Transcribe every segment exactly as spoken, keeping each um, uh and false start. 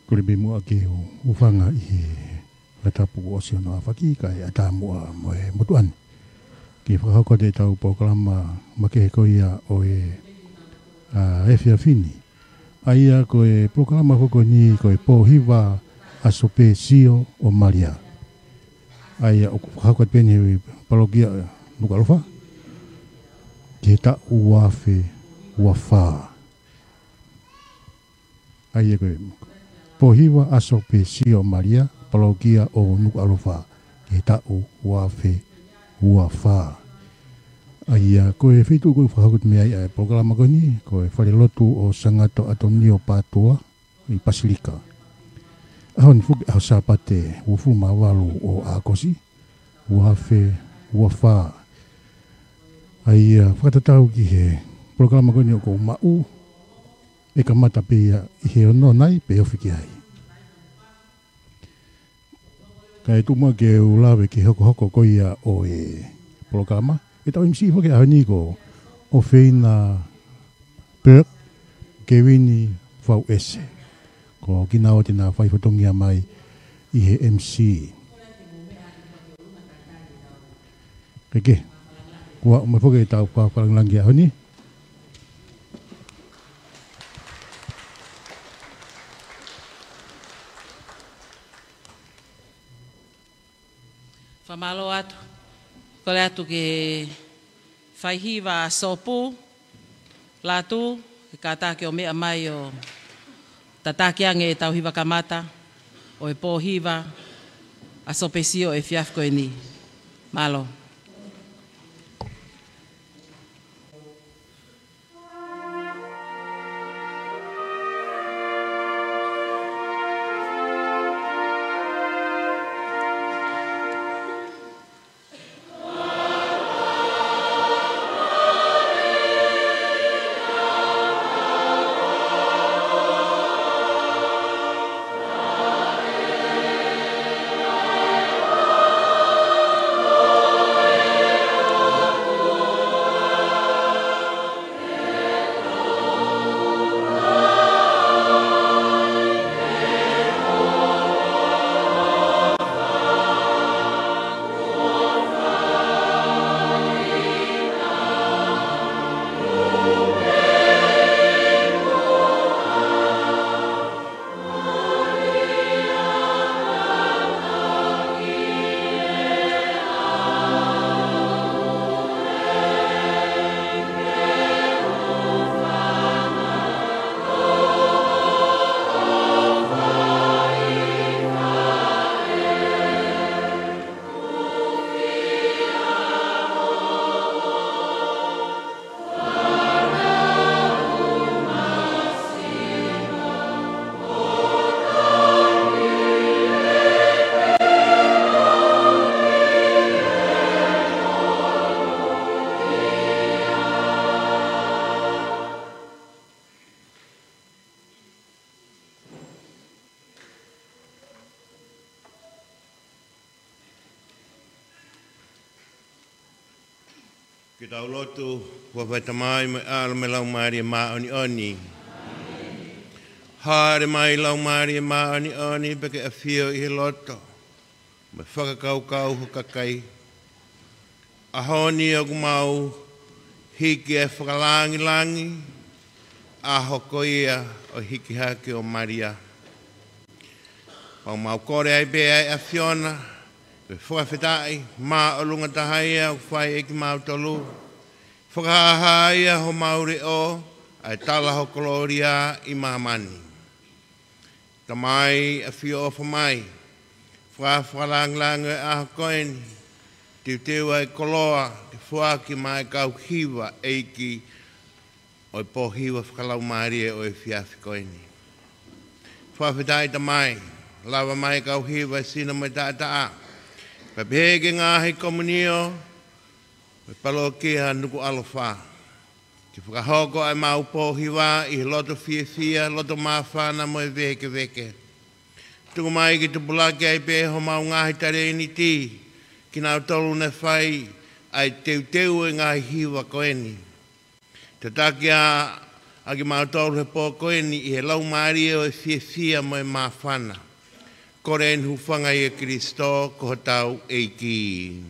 Kole pē muʻa ke u hūfanga ʻi he fakatapu kuo ʻosi hono ʻaofaki kae ʻatā muʻa mo e motuʻa ni ke fakahoko atu ʻetau polokalama makehe ko ia ʻo e, ā, efiafi ni. ʻA ia ko e polokalama foki ko eni ko e Pōhiva ʻAso Pēsio ʻo Malia. ʻA ia ʻoku fakahoko atu pē eni he palokia Nukuʻalofa ki he taʻu ua afe ua fā. ʻA ia ko e Pōhiva ʻAso Pēsio Malia, palokia ʻo Nukuʻalofa, ki he taʻu ua afe ua fā. ʻA ia ko e feituʻu ʻoku fakahoko atu mei ai ʻa e polokalama ko eni, ko e falelotu ʻo Sangato ʻAtonio Pātua ʻi Pasilika. ʻAho ni foki ʻaho Sāpate, uofulu mā valu ʻo ʻAokosi, ua afe ua fā. ʻA ia fakatatau ki he polokalama ko eni ʻoku ou maʻu, ʻe kamata pē ia ʻi he ono nai pe ofi ki ai. Kae tuku muʻa ke u lave ki he hokohoko ko ia ʻo e polokalama. ʻEtau M C foki he ʻaho ni ko ʻOfeina Burke, Kevini Fauese. Ko kinaua te na fai fatongia mai ʻi he M C. Ke ke. Kuo ʻomai foki ʻetau fakalangilangi he ʻaho ni. Fakamālō atu. Kole atu ki he faihiva Sopu Latu, ke kātaki ʻo meʻa mai ʻo tataki ange ʻetau hiva kamata ʻo e Pōhiva ʻAso Pēsio ʻo e efiafi ko eni. Mālō. Ke tau lotu. ʻOfa ʻa e Tamai mo e ʻAlo mo e Laumālie Māʻoniʻoni. Haʻele mai Laumālie Māʻoniʻoni pea ke ʻafio ʻi he loto mo e fakakaukau ʻo e kakai. ʻAho ni ʻoku mau hiki e fakalāngilangi, ʻaho ko ia ʻo e hiki hake ʻo Malia. ʻOku mau kole ai pē ʻa e ʻAfiona, ko e fakafetaʻi māʻolunga taha ia ʻoku fai ʻe kimautolu. Fakahāhā ia homau leʻo, ʻa e tala ho kolōlia ʻi māmani. Tamai ʻafio ʻofa mai, fakafakalāngilangi ʻo e ʻaho ko eni, teuteu ʻa e koloa ke foaki maʻa e kau hiva ʻeiki ʻo e Pōhiva Fakalaumālie ʻo e efiafi ko eni. Fakafetaʻi Tamai, lava mai e kau hiva ʻe sino mo e taʻataʻa, pea pehē ki he ngaahi komunio ʻo e palokia Nukuʻalofa, ke fakahoko ʻa e mau pōhiva ʻi he loto fiefia, loto māfana mo e vēkeveke. Tuku mai ke tupulaki ai pē homau ngaahi talēniti, kinautolu naʻe fai ʻa e teuteu ʻo e ngaahi hiva ko eni. Tataki ā ʻa kimautolu he pō ko eni ʻi he laumālie ʻo e fiefia mo e māfana. Kole eni hūfanga ʻia Kalaisi ko hotau ʻEiki.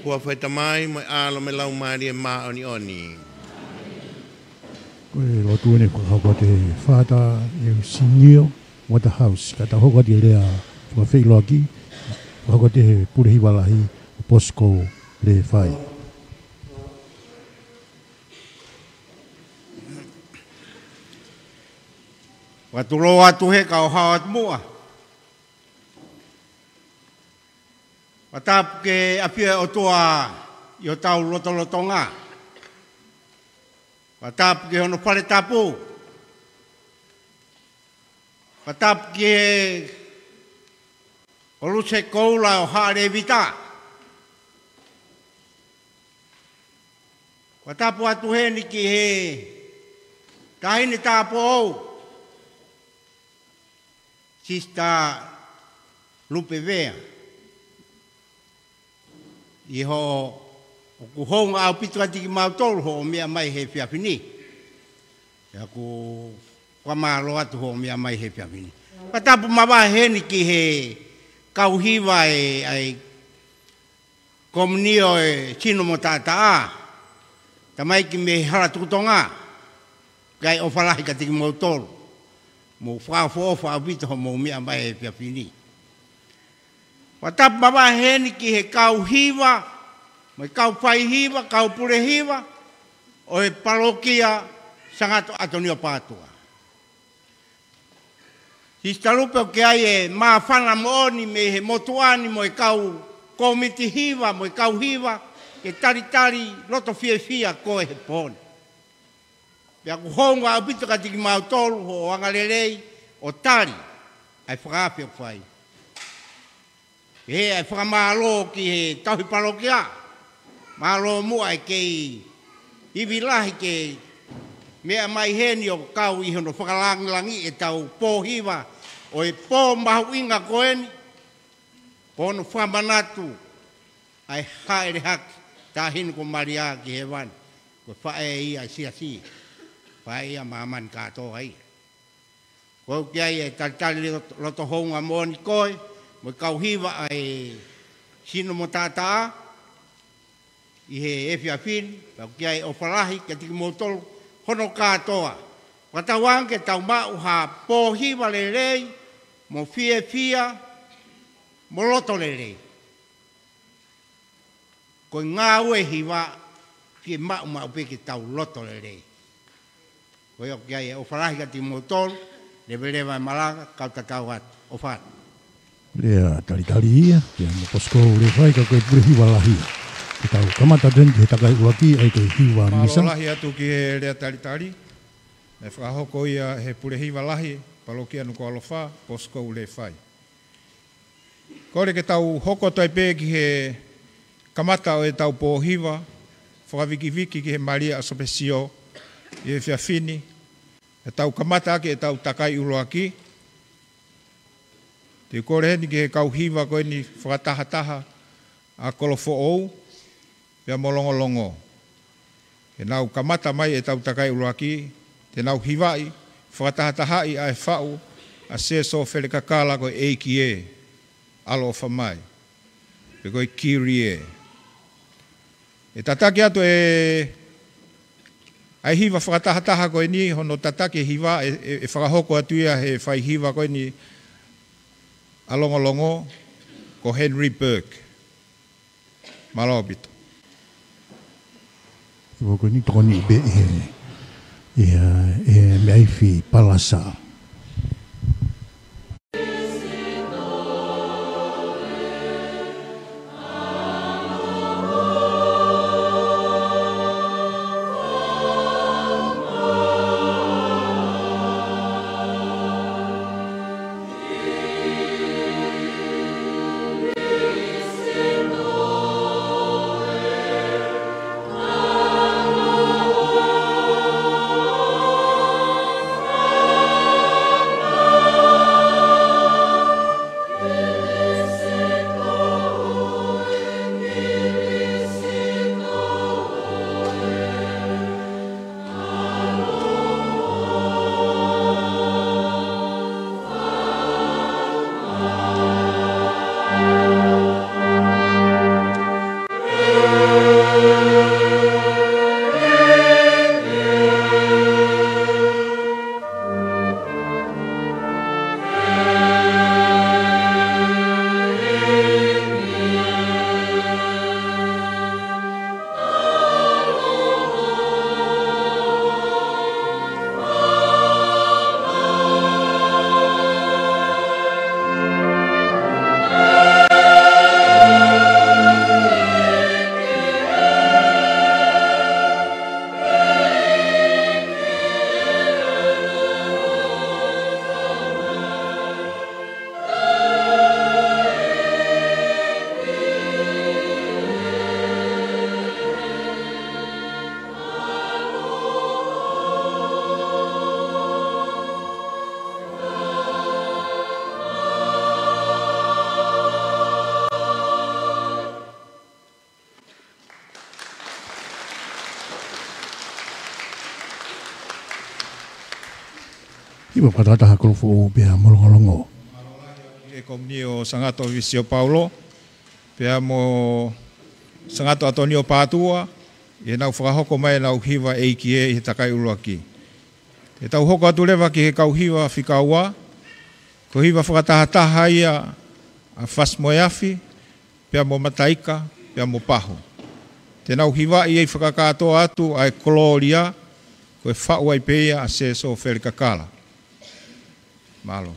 Ko e huafa ʻo e Tamai mo e ʻAlo mo e Laumālie Māʻoniʻoni. Ko e lotu eni fakahoko ʻe Fata Eusinio Waterhouse, ka tau hoko atu ki he lea fakafeʻiloaki, fakahoko ʻe he Pule Hiva Lahi, ʻo Posiko Lefai. Fakatulou atu he kau hao atu muʻa. Fakatapu ki he ʻafio ʻa e ʻOtua ʻi hotau lotolotonga. Fakatapu ki hono fale tapu. Fakatapu ki he Koluse Koula ʻo Haʻa Levita. Fakatapu atu heni ki he taʻahine tāupoʻou, Sister Lupe Vea. ʻI hoʻo, ʻoku hounga ʻaupito kiate kimautolu hoʻo meʻa mai he efiafi ni. Pea ʻoku fakamālō atu hoʻo meʻa mai he efiafi ni. Fakatapu mavahe heni ki he kau hiva ʻa e, ʻa e komiunio ʻo e sino mo taʻataʻa, tamaiki mei he hala tuku Tonga. ʻOku ʻi ai e ʻofa lahi kiate kimoutolu. Mou fakaʻofoʻofa ʻaupito hoʻomou meʻa mai he efiafi ni. Fakatapu mavahe heni ki he kau hiva, mo e kau faihiva, kau pule hiva ʻo e palokia Sangato ʻAtonio Pātua. Sister Lupe, ʻoku ʻi ai e māfana moʻoni mei he motuʻa ni mo e kau kōmiti hiva, mo e kau hiva, ke talitali loto fiefia koe he pō ni. Pea ʻoku hounga ʻaupito kiate kimautolu hoʻo angalelei ʻo tali ʻa e fakaafe ʻoku fai. Pea ʻoku fakamālō ki he tauhi palokia. Mālō muʻa e kei ivi lahi ke meʻa mai heni ʻo kau ʻi hono fakalangilangiʻi ʻetau pō hiva ʻo e pō mahuʻinga ko eni. Pea ʻoku fakamanatu ai ʻa e hāʻele hake ʻa e Taʻahine ko Malia ki hēvani. Ko e faʻē ia ʻo e siasi, faʻē ia ʻo māmani kātoa ia. Ko ia ʻoku ʻi ai e talitali loto, loto hounga moʻoni koe, mo e kau hiva ʻa e sino mo taʻataʻa ʻi he efiafi ni, pea ʻoku ʻi ai e ʻofa lahi kiate kimoutolu hono kātoa. Fakatauange ke tau maʻu ha pō hiva lelei, mo fiefia, mo loto lelei. Ko e ngāue hiva ke maʻumaʻu pē ke tau loto lelei. Ko ia ʻoku ʻi ai e ʻofa lahi kiate kimoutolu, leveleva e malanga, kau tatau atu, ʻofa atu. Lea talitali ia, pea mo Posiko Lefai ka ko e pule hiva lahi. Ke tau kamata atu eni ki he takai ʻuluaki, ʻa ia ko e hiva misa. Mālō lahi atu ki he lea talitali, naʻe fakahoko ia he pule hiva lahi, palokia Nukuʻalofa, Posiko Lefai. Kole ke tau hoko atu ai pē ki he kamata ʻo ʻetau pō hiva, fakavikiviki ki he Malia ʻa Sopesio, ʻi he efiafi ni, ʻetau kamata ʻaki ʻetau takai ʻuluaki. Te u kole heni ki he kau hiva ko eni fakatahataha ʻa Kolofoʻou, pea mo Longolongo. Ke nau kamata mai ʻetau takai ʻuluaki, te nau hivaʻi, fakatahatahaʻi ʻa e faʻu ʻa Sēsō Felekakala ko e ʻEiki ē, ʻaloʻofa mai. Pe ko e Kyrie. ʻE tataki atu ʻe, ʻa e hiva fakatahataha ko eni, hono tataki e hiva, ʻe, ʻe, ʻe fakahoko atu ia he faihiva ko eni ʻa Longolongo, ko Henry Burke. Mālō ʻaupito. Ko eni tokoni pē ʻe he, ʻe he, ʻe he Meʻaifi Palasa. Hiva fakatahataha Kolofoʻou pea mo Longolongo. ʻE Komiuniti ʻo Sangato Visio Paulo, pea mo Sangato ʻAtonio Pātua, ʻi heʻenau fakahoko mai ʻenau hiva ʻEiki ē ʻi he takai ʻuluaki. Te tau hoko atu leva ki he kau hiva fika ua, ko e hiva fakatahataha ia ʻa Fasi mo e Afi, pea mo Mataika, pea mo Pahu. Te nau hivaʻi ʻe he fakakātoa atu ʻa e Kolōlia, ko e faʻu ai pē ia ʻa Sēsō Felikakala. Mālō.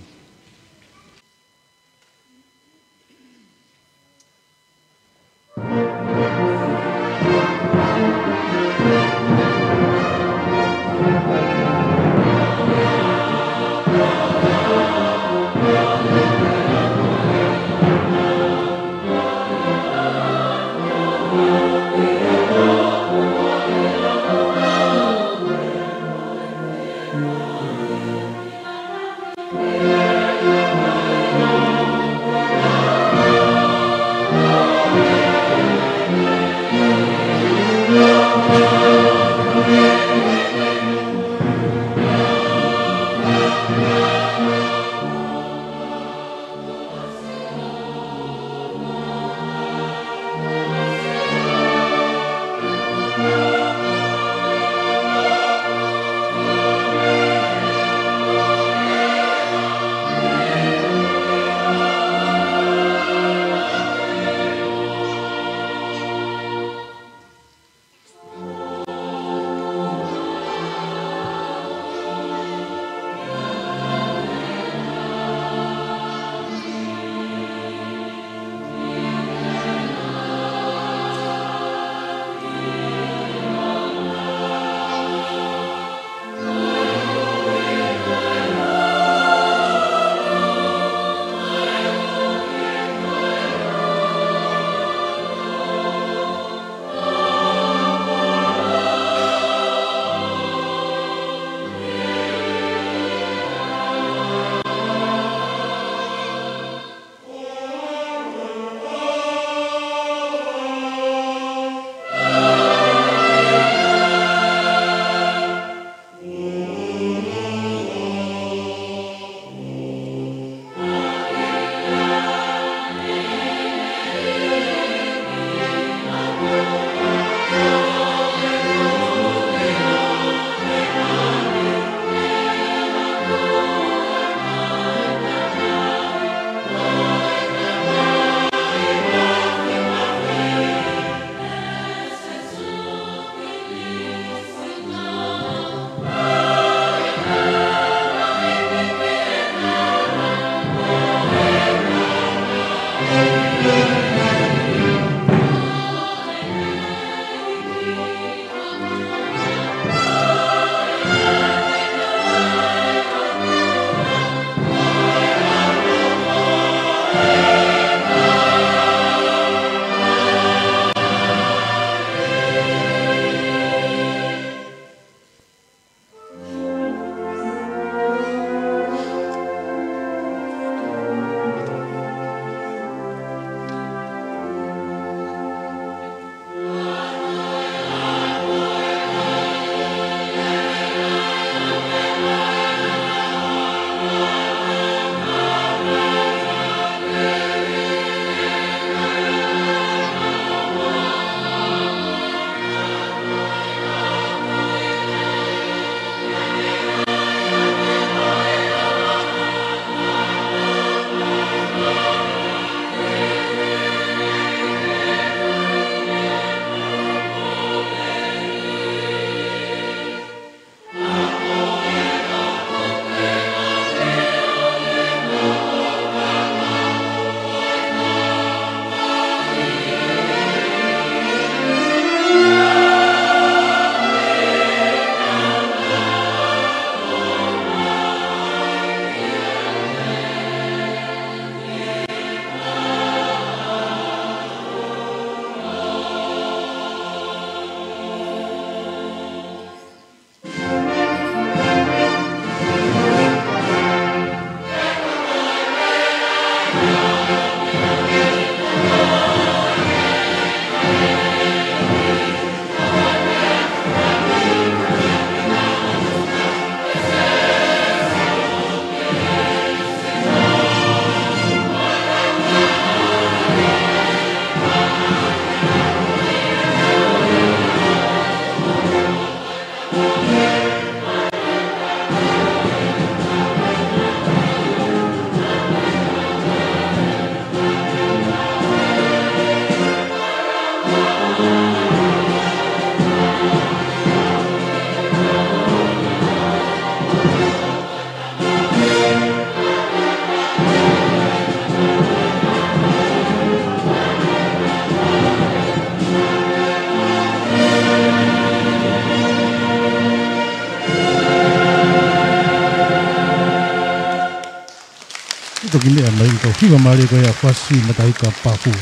ʻi meʻa mai ʻi he kau hiva mālie ko ia ʻa Fasi Mataika Pahu.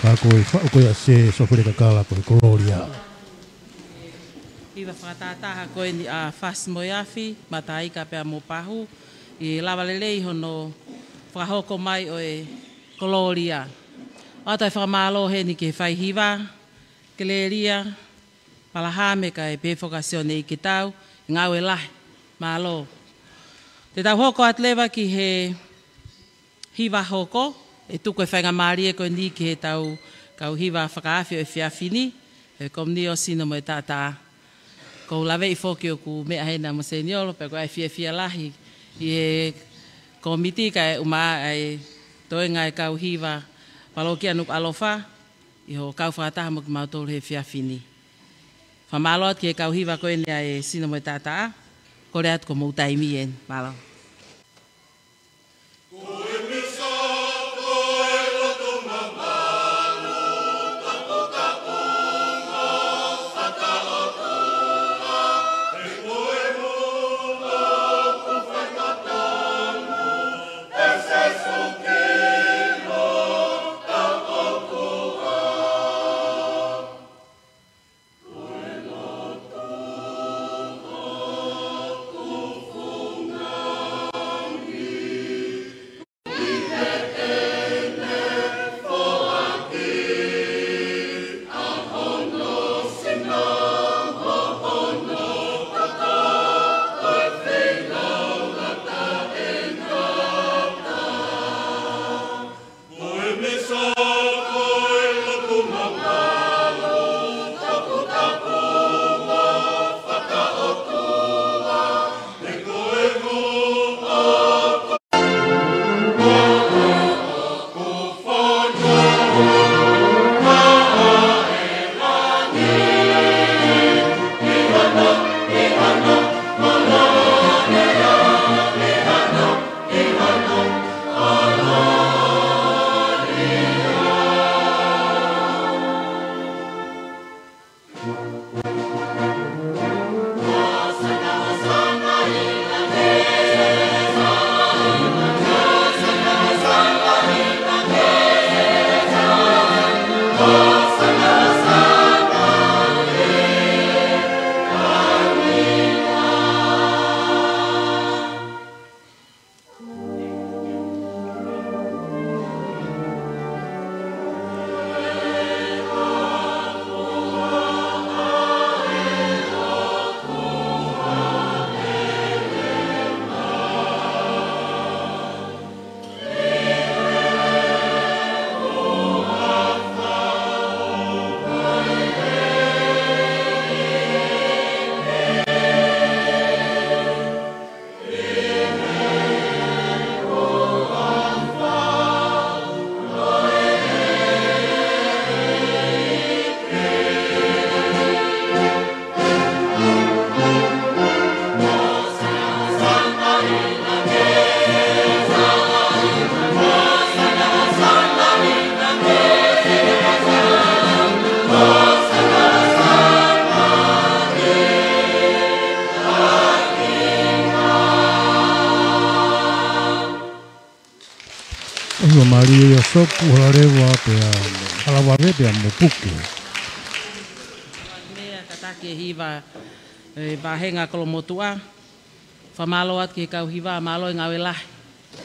Ka ko e faʻu ko ia ʻa Sē Sofele Kakala ko e Kolōlia. Hiva fakatahataha ko eni ʻa Fasi Moeafi Mataika pea mo Pahu, ʻi he lava lelei hono fakahoko mai ʻo e Kolōlia. ʻOatu e fakamālō heni ki he faihiva, Kelelia Palahame kae pehē foki ʻa Sione ʻIkitau, ngāue lahi, mālō. Te tau hoko atu leva ki he hiva hoko, ʻe tuku e faingamālie ko eni ki he tau kau hiva fakaafe ʻo e efiafi ni, ʻe Komiunio, Sino mo e Taʻataʻa. ʻOku ou laveʻi foki ʻoku meʻa hena mo Seniolo, pea ko e fiefia lahi ʻi he kōmiti kae ʻumaʻā e toenga e kau hiva Palokia Nukuʻalofa, ʻi hoʻo kau fakataha mo kimautolu he efiafi ni. Fakamālō atu ki he kau hiva ko eni ʻa e Sino mo e Taʻataʻa, kole atu ko homou taimi eni, mālō. ʻOtua mālie ia Soku, Halaleva pea mo Halavave pea mo Puke. Meʻa kātaki e hiva, e vāhenga Kolomotuʻa. Fakamālō atu ki he kau hiva, mālō e ngāue lahi,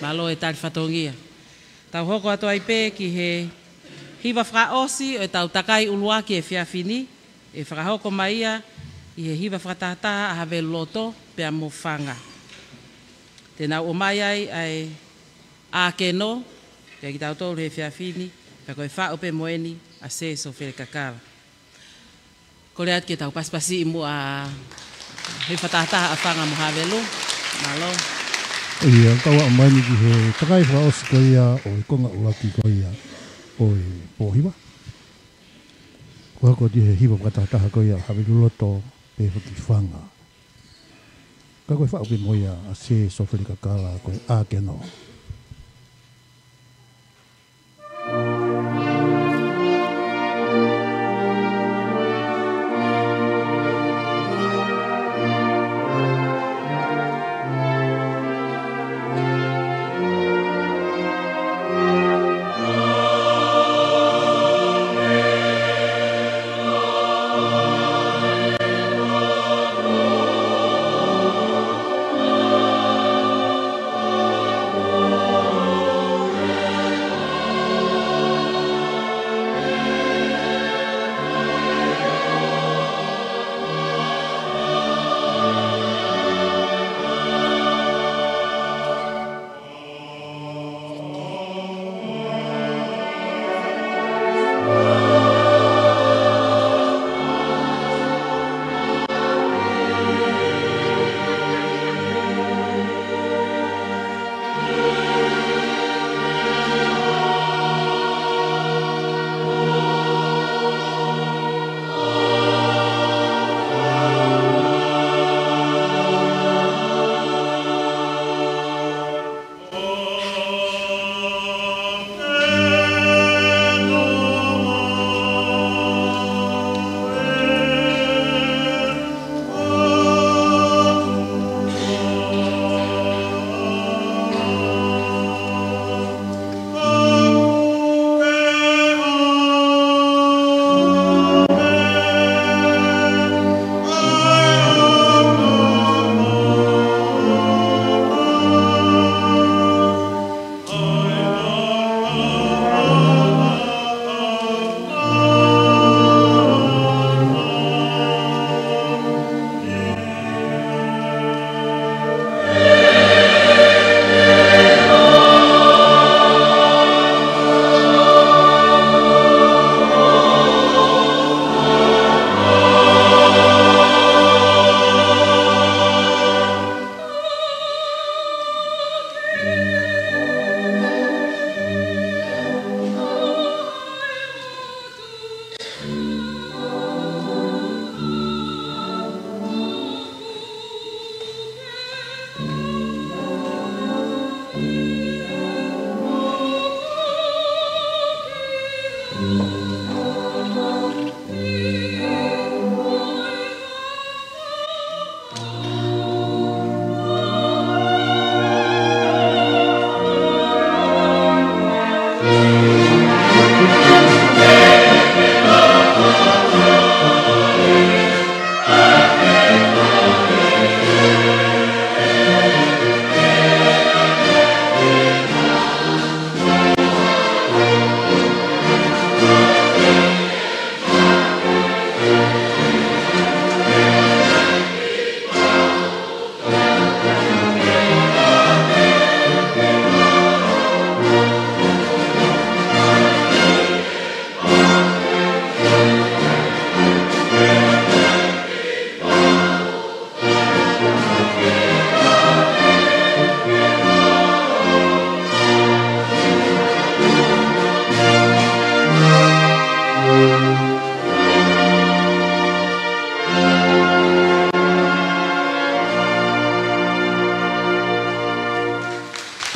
mālō e tali fatongia. Tau hoko atu ai pē ki he hiva fakaʻosi ʻo e tau takai ʻuluaki e efiafi ni, ʻe fakahoko mai ia ʻi he hiva fakatahataha ʻa Haveluloto pea mo Fanga. Te nau ʻomai ai ʻa e ʻākeno, pea kitautolu he efiafi ni, pea ko e faʻu pē mo eni ʻa Sē Sofele Kakala. Kole atu ke tau pasipasi ʻi muʻa he fakatahataha ʻa Fanga mo Havelu. Mālō. ʻIo, kau ʻomai ni ki he takai fakaʻosi ko ia ʻo e konga ʻuluaki ko ia ʻo e pōhiva. Ko e hoko atu he hiva fakatahataha ko ia ʻa Haveluloto pea mo Fanga. Ka ko e faʻu pē mo ia ʻa Sē Sofele Kakala ko e ʻĀkeno.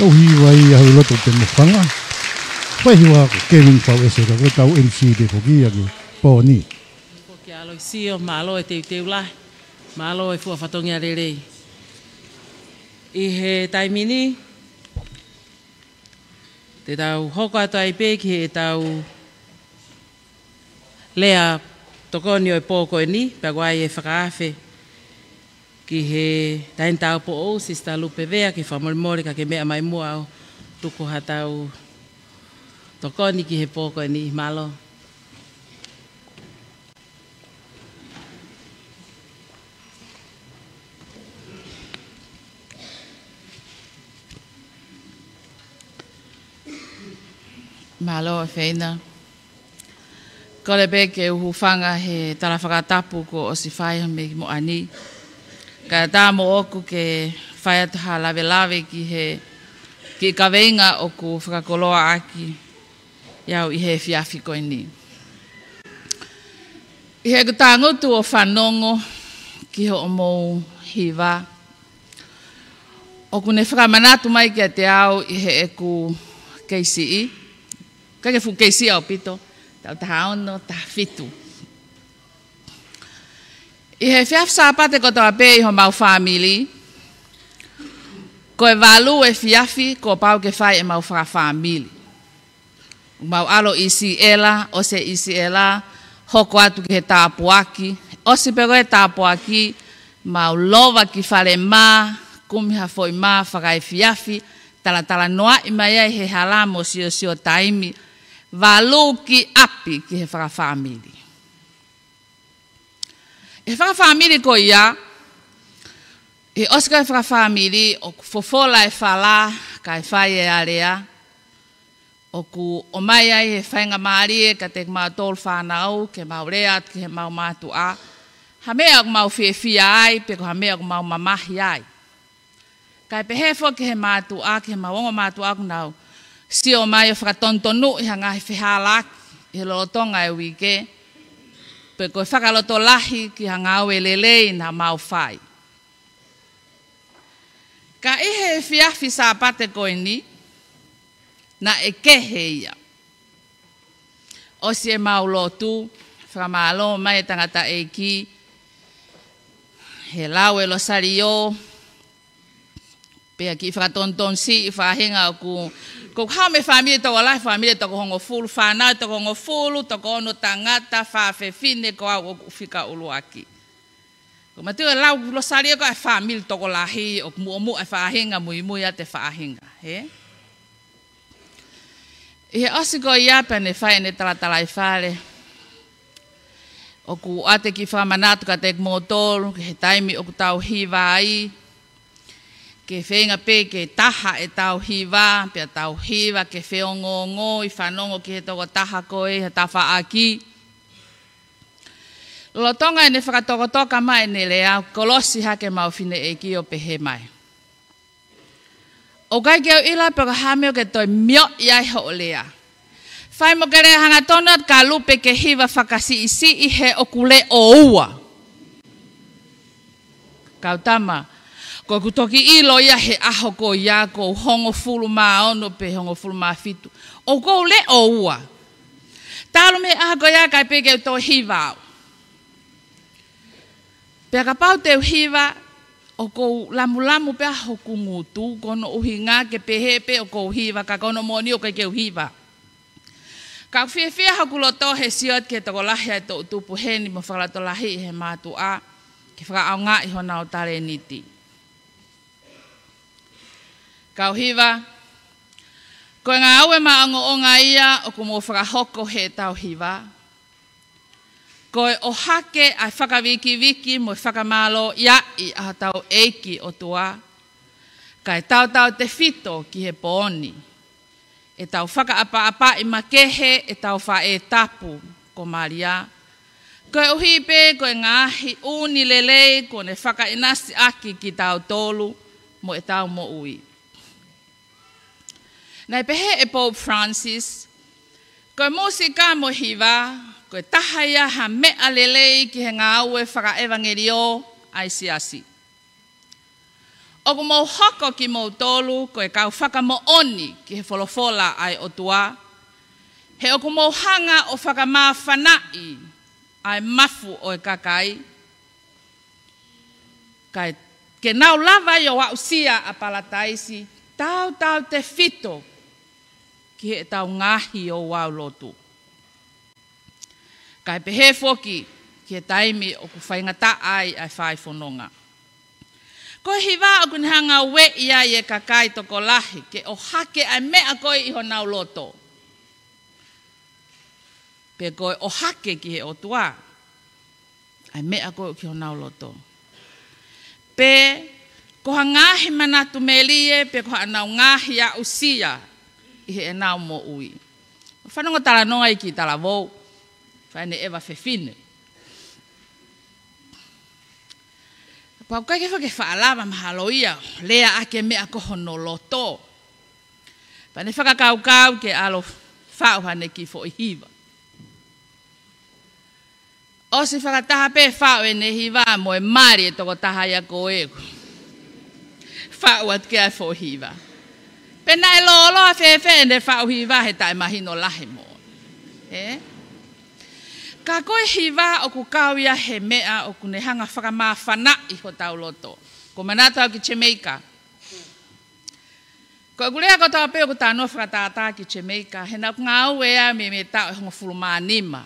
Tau hiva ia he loto pē mo fanga. Fai hiva ko Kevin Pauese, ka ko e tau M C pē ko ia ki he pō ni. Ko ki alo i sio, mālō e teuteu lahi, mālō e fua fatongia lelei. ʻI he taimi ni, te tau hoko atu ai pē ki he tau lea tokoni ʻo e pō ko eni, pea ko ia e fakaafe ki he taʻahine tāupoʻou, Sister Lupe Vea, ke fakamolemole ka ke meʻa mai muʻa ʻo tuku ha tau tokoni ki he pō ko eni, mālō. Mālō e Feina. Kole pē ke u hūfanga he tala fakatapu kuo ʻosi fai mei muʻa ni. Kae ʻatā moʻoku ke fai atu ha lavelave ki he kiʻi kaveinga ʻoku fakakoloa ʻaki ʻe au ʻi he efiafi ko eni. ʻI heʻeku tangutu ʻo fanongo ki hoʻomou hiva, ʻoku ne fakamanatu mai kiate au ʻi heʻeku kei siʻi, ʻikai ke fuʻu kei siʻi ʻaupito, taʻu taha ono, taha fitu. ʻI he efiafi Sāpate kotoa pē ʻi homau fāmili, ko e valu e efiafi kuo pau ke fai ʻemau fakafāmili. Mau ʻalu ʻi Siʻela, ʻosi ʻi Siʻela, hoko atu ki he tāpuaki. ʻOsi pē ko e tāpuaki, mau lova ki fale mā, kumi ha foʻi mā fakaefiafi, talatalanoaʻi mai ai he hala mo siosio taimi, valu ki ʻapi ki he fakafāmili. ʻI he fakafāmili ko ia, ʻi he ʻosi ko ē fakafāmili, ʻoku fofola e fala, kae fai e alea, ʻoku ʻomai ai e faingamālie kiate kimautolu fānau, ke mau lea atu ki heʻemau mātuʻa, ha meʻa ʻoku mau fiefia ai, pe ko ha meʻa ʻoku mau mamahi ai. Kae pehē foki ki he mātuʻa, ki heʻemau ongo mātuʻa ʻoku nau sio mai ʻo fakatonutonu ʻi ha ngaahi fehālaaki ʻi he lolotonga e uike, pe ko e fakalotolahi ki ha ngāue lelei naʻa mau fai. Ka ʻi he efiafi Sāpate ko eni, naʻe kehe ia. ʻOsi ʻemau lotu, fakamālō mai e tangataʻeiki, he lau e Losalio, pea kiʻi fakatonutonu siʻi faʻahinga ʻoku, ʻoku ou haʻu mei he fāmili tokolahi, fāmili toko hongofulu, fānau toko hongofulu, toko ono tangata, fā fefine, ko au ʻoku fika ʻuluaki. Ko e matu e lau Losalio ko e fāmili tokolahi, ʻoku muʻomuʻa e faʻahinga, muimui atu e faʻahinga, hē? ʻI he ʻosi ko ia pea ne fai ʻene talatalaifale, ʻoku ʻoatu e kiʻi fakamanatu kiate kimoutolu, ki he taimi ʻoku tau hiva ai, ke feinga pē ke taha ʻetau hiva, pea tau hiva ke feongoongo ʻi fanongo ki he tokotaha ko ē, ha tafaʻaki. Lolotonga ʻene fakatokatoka mai ʻene lea, kolosi hake ʻemau fineʻeiki ʻo pehē mai, ʻoku ʻikai ke u ʻilo pe ko e hā e meʻa ʻoku ke toe mioʻi ai hoʻo lea. Fai mo ke lea hangatonu atu ka Lupe ke hiva fakasiʻisiʻi he ʻoku leʻo ua. Kau tama, ko ʻeku toki ʻilo ia he ʻaho ko ia ʻoku ou hongofulu mā ono pe hongofulu mā fitu. ʻOku ou leʻo ua. Talu mei he ʻaho ko ia ʻikai pē ke u toe hiva au. Pea kapau te u hiva, ʻoku ou lamulamu pē ʻa hoku ngutu, ko hono ʻuhinga ke pehē pē ʻoku ou hiva, ka ko hono moʻoni ʻoku ʻikai ke u hiva. Ka ʻoku fiefia hoku loto he sio atu ki he tokolahi ʻa e toʻutupu heni mo fakalotolahiʻi he mātuʻa, ke fakaʻaongaʻi honau talēniti. Kau hiva, ko e ngāue maʻongoʻonga ia ʻoku mou fakahoko heʻetau hiva. Ko e ʻohake ʻa e fakavikiviki mo e fakamālōʻiaʻi ʻa hotau ʻEiki ʻOtua, kae tautautefito ki he pō ni, ʻetau fakaʻapaʻapaʻi makehe ʻetau faʻē tapu ko Malia, koeʻuhi pē ko e ngaahi ʻū lelei kuo ne fakaʻinasi ʻaki kitautolu mo ʻetau moʻui. Naʻe pehē ʻe Pope Francis, ko e mūsika mo e hiva, ko e taha ia ha meʻa lelei ki he ngāue fakaʻevangeliō ʻa e siasi. ʻOku mou hoko kimoutolu ko e kau fakamoʻoni ki he folofola ʻa e ʻOtua, he ʻoku mou hanga ʻo fakamāfanaʻi ʻa e mafu ʻo e kakai, kae ke nau lava ai ʻo aʻusia ʻa Palataisi, tautautefito ki heʻetau ngaahi ouau lotu. Kae pehē foki ki he taimi ʻoku faingataʻa ai ʻa e fai fononga. Ko e hiva ʻoku ne hanga ʻo ueʻi ai e kakai tokolahi ke ʻohake ʻa e meʻa ko ē ʻi honau loto. Pe ko e ʻohake ki he ʻOtua ʻa e meʻa ko ē ki honau loto. Pe ko ha ngaahi manatu melie, pe ko haʻanau ngaahi aʻusia ʻi heʻenau moʻui. Fanongo talanoa ʻi ki talavou, fai ne ʻeva fefine. Pau kai ke fake faʻa lava mahalo ia, lea ʻaki e meʻa ko hono loto. Pea ne fakakaukau ke ʻalu ʻo faʻu haʻane kiʻi foʻi hiva. ʻOsi fakataha pē faʻu ʻene hiva mo e mali e tokotaha ia ko ē. Faʻu atu ki ai e foʻi hiva. Pe naʻe lōloa fēfē ʻene faʻu hiva he taʻemahino lahi mo. Ē? Ka ko e hiva ʻoku kau ia he meʻa ʻoku ne hanga fakamāfanaʻi hotau loto. Ko e manatu au ki Jamaica. Ko ʻeku lea kotoa pē ʻoku talanoa fakatātā ki Jamaica, he naʻá ku ngāue ai mei he taʻu ʻe hongofulu mā nima.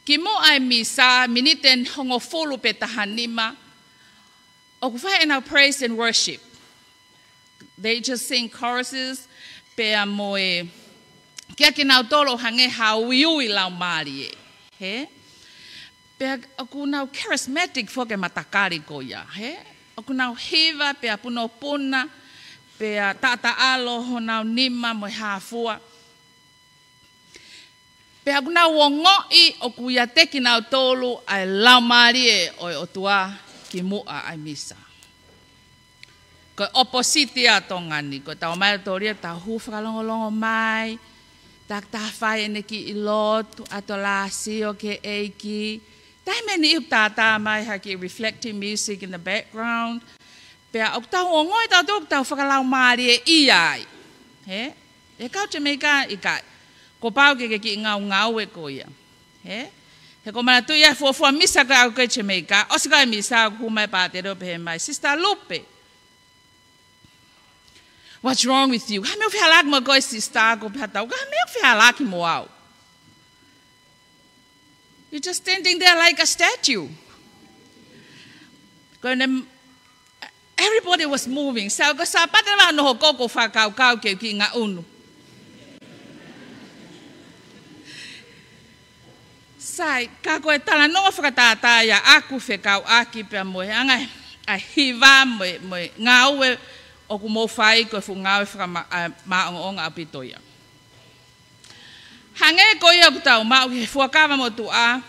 Kimuʻa e misa, miniti ʻe hongofulu pe taha nima, ʻoku fai ʻenau praise and worship. They just sing choruses, pea mo e, kia kinautolu ʻo hangē ha uiui laumālie, hē? Pea ʻoku nau charismatic foki e matakali ko ia, hē? ʻOku nau hiva, pea punopuna, pea taʻataʻalo honau nima mo e hāfua. Pea ʻoku nau ongoʻi ʻoku ʻiate kinautolu ʻa e laumālie ʻo e ʻOtua kimuʻa ʻa e misa. Ko e ʻopositi ʻa Tonga ni, ko e tau mai ʻo tōlia, tau hū fakalongolongo mai, takitaha fai ʻene kiʻi lotu, ʻato lāsio ki he ʻEiki. Taimi ʻe niʻihi ʻoku tātā mai ha kiʻi reflecting music in the background. Pea ʻoku tau ongoʻi tautolu ʻoku tau fakalaumālieʻia ai. Hē? ʻE kau Jamaica ʻikai. Kuo pau ke ke kiʻi ngaungaue ko ia. Hē? He ko e manatuʻi ʻa e fuofua misa ko ē ʻaʻaku ko ē Jamaica, ʻosi ko ē misa ʻoku hū mai e pātele ʻo pehē mai, Sister Lupe, what's wrong with you? Ko e hā e meʻa ʻoku fehālaaki mo koe, Sister? Ko e pehē atu au, ko e hā e meʻa ʻoku fehālaaki mo au? You're just standing there like a statue. Ko ʻene, everybody was moving. So, ko e Sāpate leva naʻá ku hoko ʻo fakakaukau ke u kiʻi ngaʻunu. Sai, ka ko e talanoa fakatātā ia ʻaʻaku fekauʻaki pea mo e anga ʻa e hiva mo e, mo e ngāue ʻoku mou fai, ko e fuʻu ngāue fakama-, ʻa, māʻongoʻonga ʻaupito ia. Hangē ko ia ʻoku tau maʻu he Fuakava Motuʻa,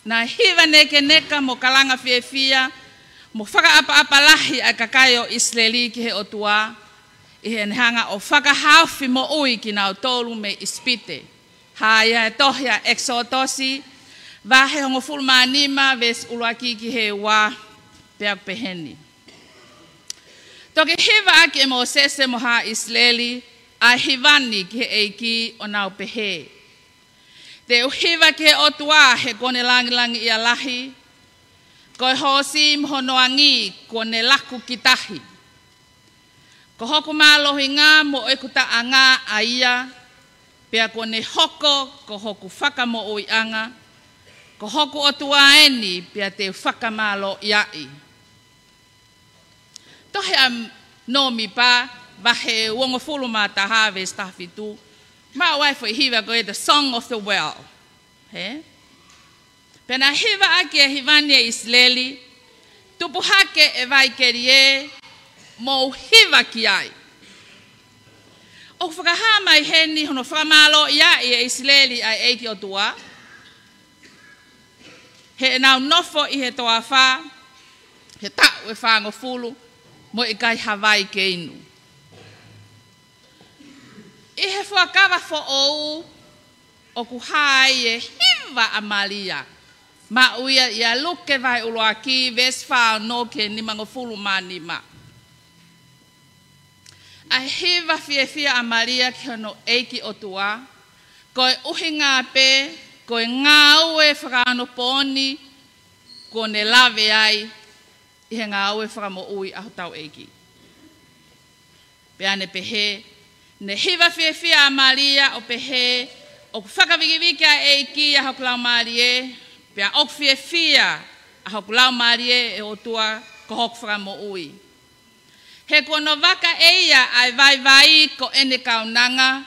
naʻe hiva nekeneka mo kalanga fiefia mo fakaʻapaʻapa lahi ʻa e kakai ʻo ʻIsileli ki he ʻOtua, ʻi heʻene hanga ʻo fakahaofi moʻui kinautolu mei ʻIsipite. Hā ia e tohi ʻa ʻEkisotosi, vahe hongofulu mā nima, veesi ʻuluaki ki he ua, pea ʻoku pehē ni. Toki hiva ʻaki ʻe Mōsese mo haʻa ʻIsileli ʻa e hiva ni ki he ʻEiki ʻo nau pehē: Te u hiva ki he ʻOtua he kuo ne langilangiʻia lahi, ko e hoosi mo hono angi kuo ne laku ki tahi. Ko hoku mālohinga mo ʻeku taʻanga ʻa ia, pea kuo ne hoko ko hoku fakamoʻuiʻanga, ko hoku ʻOtua eni pea te u fakamālōʻiaʻi. Tohi ʻa Nōmipa, vahe uongofulu mā taha, veesi taha fitu, maʻu ai e foʻi hiva ko e The Song of the Well. Hē? Pea naʻe hiva ʻaki e hiva ni ʻe ʻIsileli, tupu hake ʻe Vaikelie, mou hiva ki ai. ʻOku fakahā mai heni hono fakamālōʻiaʻi ʻe ʻIsileli ʻa e ʻEiki ʻOtua, heʻenau nofo ʻi he toafa he taʻu ʻe fāngofulu mo e ʻikai ha vai ke inu. ʻI he Fuakava Foʻou ʻoku hā ai e hiva ʻa Malia, maʻu ia ʻia Luke vahe ʻuluaki, veesi fā ono ki he nimangofulu mā nima. ʻa e hiva fiefia ʻa Malia ki hono ʻEiki ʻOtua, ko e ʻuhinga pē, ko e ngāue fakaonopooni kuo ne lave ai ʻi he ngāue fakamoʻui ʻa hotau ʻEiki. Pea ne pehē, ne hiva fiefia ʻa Malia ʻo pehē, ʻoku fakavikiviki ʻa e ʻEiki ʻa hoku laumālie, pea ʻoku fiefia ʻa hoku laumālie ʻe ʻOtua ko hoku fakamoʻui. He kuo nofo ʻa ia ʻa e vaivai ko ʻene kaunanga,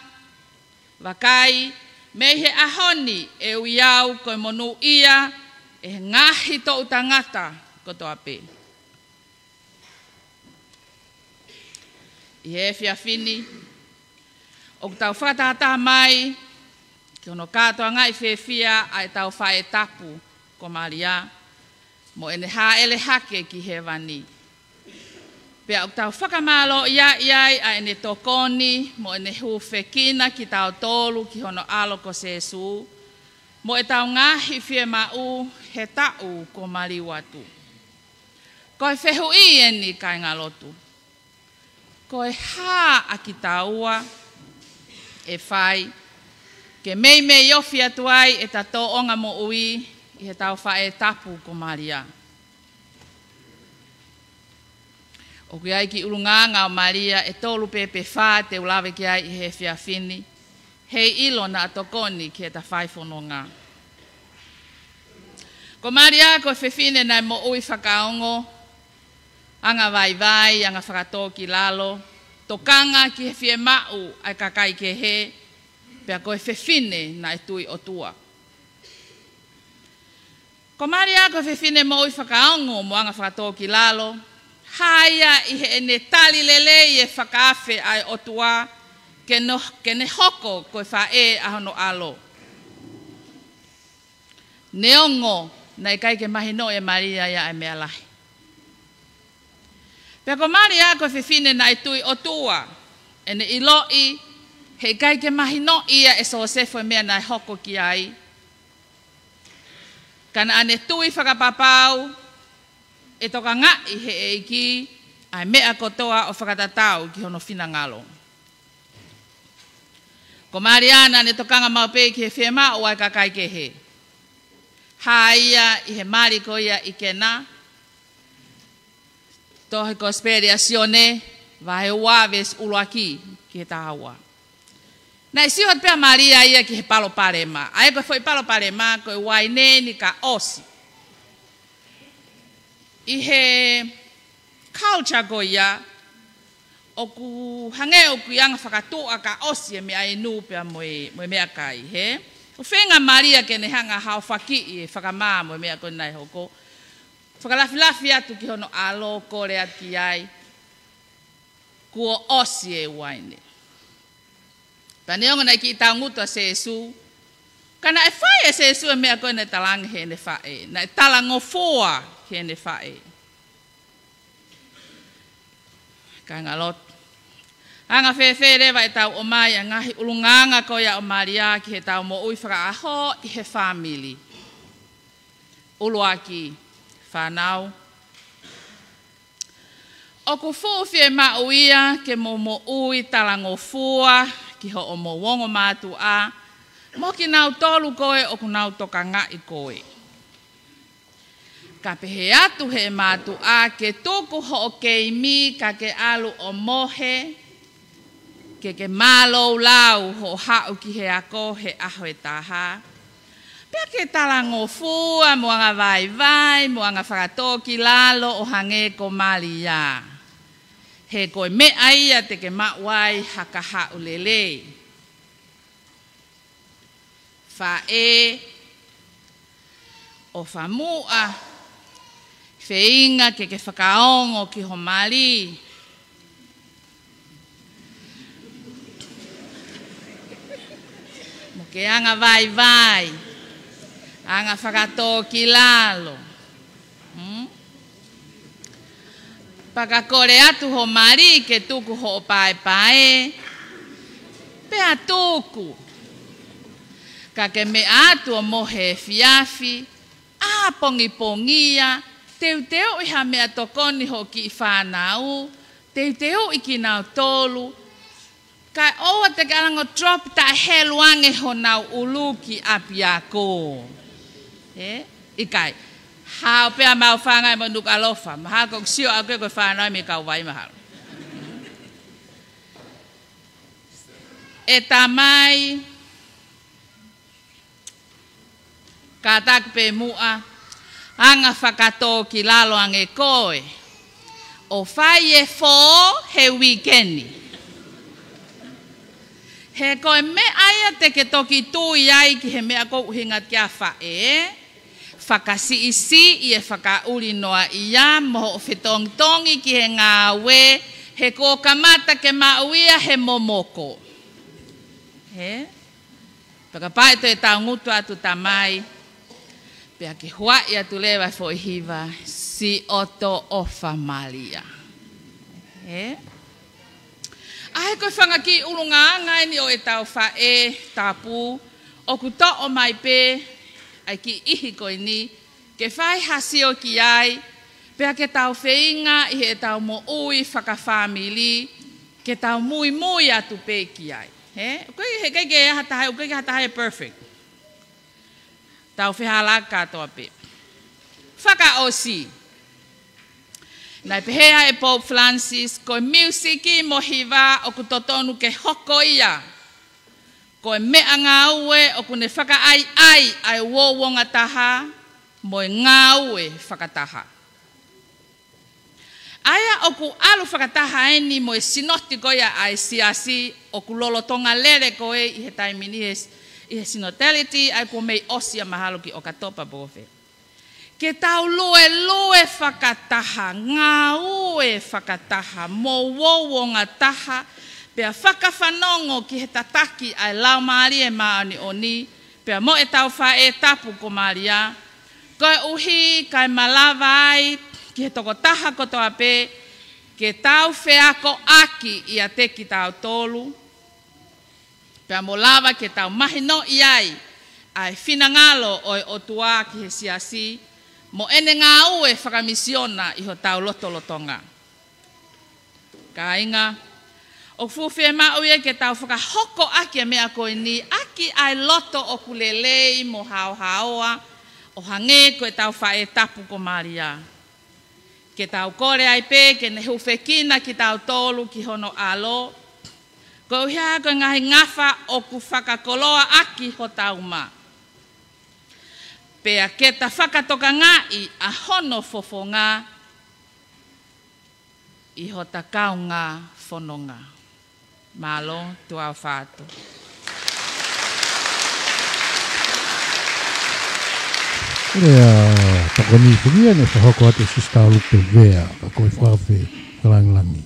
vakai, mei he ʻaho ni ʻe ui au ko e monūʻia ʻe he ngaahi toʻu tangata kotoa pē. ʻI he efiafi ni, ʻoku tau fakatahataha mai ki hono kātoangaʻi fiefia ʻa ʻetau faʻē tapu ko Malia, mo ʻene hāʻele hake ki hēvani. Pea ʻoku tau fakamālōʻia ai ʻa ʻene tokoni mo ʻene hūfekina kitautolu ki hono ʻAlo ko Sēsū, mo ʻetau ngaahi fiemaʻu he taʻu kuo maliu atu. Ko e fehuʻi eni, kāingalotu. Ko e hā ʻa kitaua ʻe fai ke meimei ofi atu ai ʻeta tōʻonga moʻui ʻi heʻetau faʻē tapu ko Malia? ʻOku ʻi ai e kiʻi ʻulungaanga ʻo Malia ʻe tolu pē pe fā te u lave ki ai ʻi he efiafi ni, heiʻilo naʻa tokoni ki heʻeta fai fononga. Ko Malia ko e fefine naʻe moʻui fakaongo, anga vaivai, anga fakatōkilalo, tokanga ki he fiemaʻu ʻa e kakai kehe, pea ko e fefine naʻe tui ʻOtua. Ko Malia ko e fefine moʻui fakaongo mo anga fakatōkilalo, hā ia ʻi heʻene tali lelei e fakaafe ʻa e ʻOtua ke no-, ke ne hoko ko e faʻē ʻa hono ʻAlo. Neongo naʻe ʻikai ke mahinoʻi ʻe Malia ia ʻa e meʻa lahi. Pea ko Malia ko e fefine naʻe tui ʻOtua, ʻene ʻiloʻi he ʻikai ke mahinoʻi ia ʻe Sōsefo e meʻa naʻe hoko ki ai. Ka naʻa ne tui fakapapau ʻe tokangaʻi he ʻEiki ʻa e meʻa kotoa ʻo fakatatau ki hono finangalo. Ko Malia naʻa ne tokanga maʻu pē ki he fiemaʻu ʻa e kakai kehe. Hā ia ʻi he mali ko ia ʻi Kena, tohi Kosipeli ʻa Sione, vahe ua veesi ʻuluaki ki he taha ua. Naʻe sio atu pē ʻa Malia ia ki he palopalema. ʻA ia ko e foʻi palopalema ko e uaine ni ka ʻosi. ʻI he culture ko ia, ʻoku hangē ʻoku ʻi ai e anga fakatuʻa ka ʻosi e meʻainu pea mo e, mo e meʻakai, hē? ʻOku feinga ʻa Malia ke ne hanga ʻo haofakiʻi e fakamā mo e meʻa ko ē naʻe hoko. Fakalafilafi atu ki hono ʻAlo, kole atu ki ai. Kuo ʻosi e uaine. Pea neongo naʻe kiʻi taungutu ʻa Sēsū, ka naʻe fai ʻe Sēsū e meʻa ko ē naʻe talaange heʻene faʻē, naʻe talangofua ki heʻene faʻē. Kāingalotu, anga fēfē leva ʻetau ʻomai ʻa e ngaahi ʻulungaanga ko ia ʻo Malia ki heʻetau moʻui fakaʻaho ʻi he fāmili? ʻUluaki, fānau, ʻoku fuʻu fiemaʻu ia ke mou moʻui talangofua ki hoʻomou ongomātuʻa mo kinautolu ko ē ʻoku nau tokangaʻi koe. Ka pehē atu ʻe he mātuʻa ke tuku hoʻo keimi ka ke ʻalu ʻo mohe, ke ke mālōlō hoʻo haʻu ki he ako he ʻaho ʻe taha. Pea ke talangofua mo anga vaivai mo anga fakatōkilalo ʻo hangē ko Malia. He ko e meʻa ia te ke maʻu ai ha kahaʻu lelei. Faʻē, ʻofa muʻa, feinga ke ke fakaongo ki ho mali. Mo ke anga vaivai, anga fakatōkilalo. Hmm? Pea ka kole atu ho mali ke tuku hoʻo paepae, pea tuku. Ka ke meʻa atu ʻo mohe efiafi, ʻā pongipongia, teuteuʻi ha meʻatokoni hoʻo kiʻi fānau, teuteuʻi kinautolu, kae ʻoua te ke ʻalu ange ʻo drop taʻe helu ange honau ʻulu ki ʻapiako. Ē? ʻIkai. Hao pē ʻa Maʻufanga mo Nukuʻalofa. Mahalo ʻoku sio ʻaʻaku ko e fānau mei Kauvai mahalo. ʻE Tamai, kātaki pē muʻa, anga fakatōkilalo ange koe ʻo fai e fō he uike ni. He ko e meʻa ia te ke toki tui ai ki he meʻa ʻoku ʻuhinga ki ai ʻa faʻē, fakasiʻisiʻi e fakaʻuli noaʻia mo hoʻo fetongitongi ki he ngāue, he kuo kamata ke maʻu ia he momoko. Ē? Pea kapau ʻe toe taungutu atu Tamai, pea ke huaʻi atu leva e foʻi hiva, Siʻoto ʻOfa Malia. Ē? ʻA ia ko e fanga kiʻi ʻulungaanga eni ʻo ʻetau faʻē tapu, ʻoku toʻo mai pē ʻa e kiʻi ʻihi ko eni, ke fai ha sio ki ai, pea ke tau feinga ʻi heʻetau moʻui fakafāmili, ke tau muimui atu pē ki ai. Ē? ʻOku ʻikai, he ʻikai ke ʻi ai ha taha, ʻoku ʻikai ke ʻi ai ha taha ʻe perfect. Tau fehālaaki kātoa pē. Fakaʻosi. Naʻe pehē ʻe Pope Francis, ko e miusiki mo e hiva ʻoku totonu ke hoko ia ko e meʻangāue ʻoku ne fakaʻaiʻai ʻa e uouongataha mo e ngāue fakataha. ʻA ia ʻoku ʻalu fakataha eni mo e sinoti ko ia ʻa e siasi ʻoku lolotonga lele ko ē ʻi he taimi ni he, ʻi he synodality, ʻa ia kuo mei ʻosi ia mahalo ki ʻOkatopa pe ko fē. Ke tau luelue fakataha, ngāue fakataha, mo uouongataha, pea fakafanongo ki he tataki ʻa e Laumālie Māʻoniʻoni, pea mo ʻetau faʻē tapu ko Malia, koeʻuhi kae malava ai ki he tokotaha kotoa pē, ke tau feakoʻaki ʻiate kitautolu, pea mo lava ke tau mahinoʻi ai ʻa e finangalo ʻo e ʻOtua ki he siasi, mo ʻene ngāue fakamisiona ʻi hotau lotolotonga. Kāinga, ʻoku fuʻu fiemaʻu ia ke tau fakahoko ʻaki ʻa e meʻa ko eni, ʻaki ʻa e loto ʻoku lelei mo haohaoa, ʻo hangē ko ʻetau faʻē tapu ko Malia. Ke tau kole ai pē ke ne hūfekina kitautolu ki hono ʻAlo, koeʻuhi ko e ngaahi ngafa ʻoku fakakoloa ʻaki hotau uma. Pea ke ta fakatokangaʻi ʻa hono fofonga ʻi hota kaungā fononga. Mālō, tuʻa ʻofa atu. Ko e tokoni foki eni ʻe fakahoko atu ʻe Sister Lupevea, ka ko e fakaafe fakalāngilangi.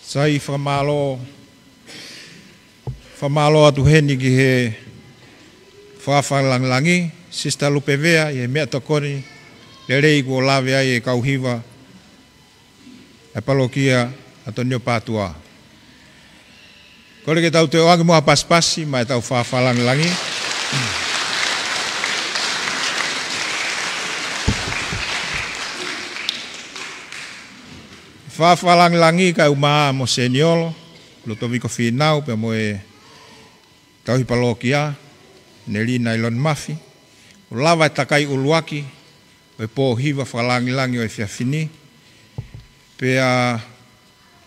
Sai, fakamālō, fakamālō atu heni ki he fakaafe fakalāngilangi, Sister Lupevea, ʻi he meʻatokoni lelei kuo lave ai e kau hiva ʻa e palokia ʻAtonio Pātua. Kole ke tau toe ʻoange muʻa ha pasipasi maʻa ʻetau fakaafe fakalāngilangi. Fakaafe fakalāngilangi kae ʻumaʻā mo Seniolo Lutoviko Fīnau pea mo e tauhi palokia, Nelina ʻIloni Mafi, ʻo lava e takai ʻuluaki ʻo e pō hiva fakalāngilangi ʻo e efiafi ni. Pea,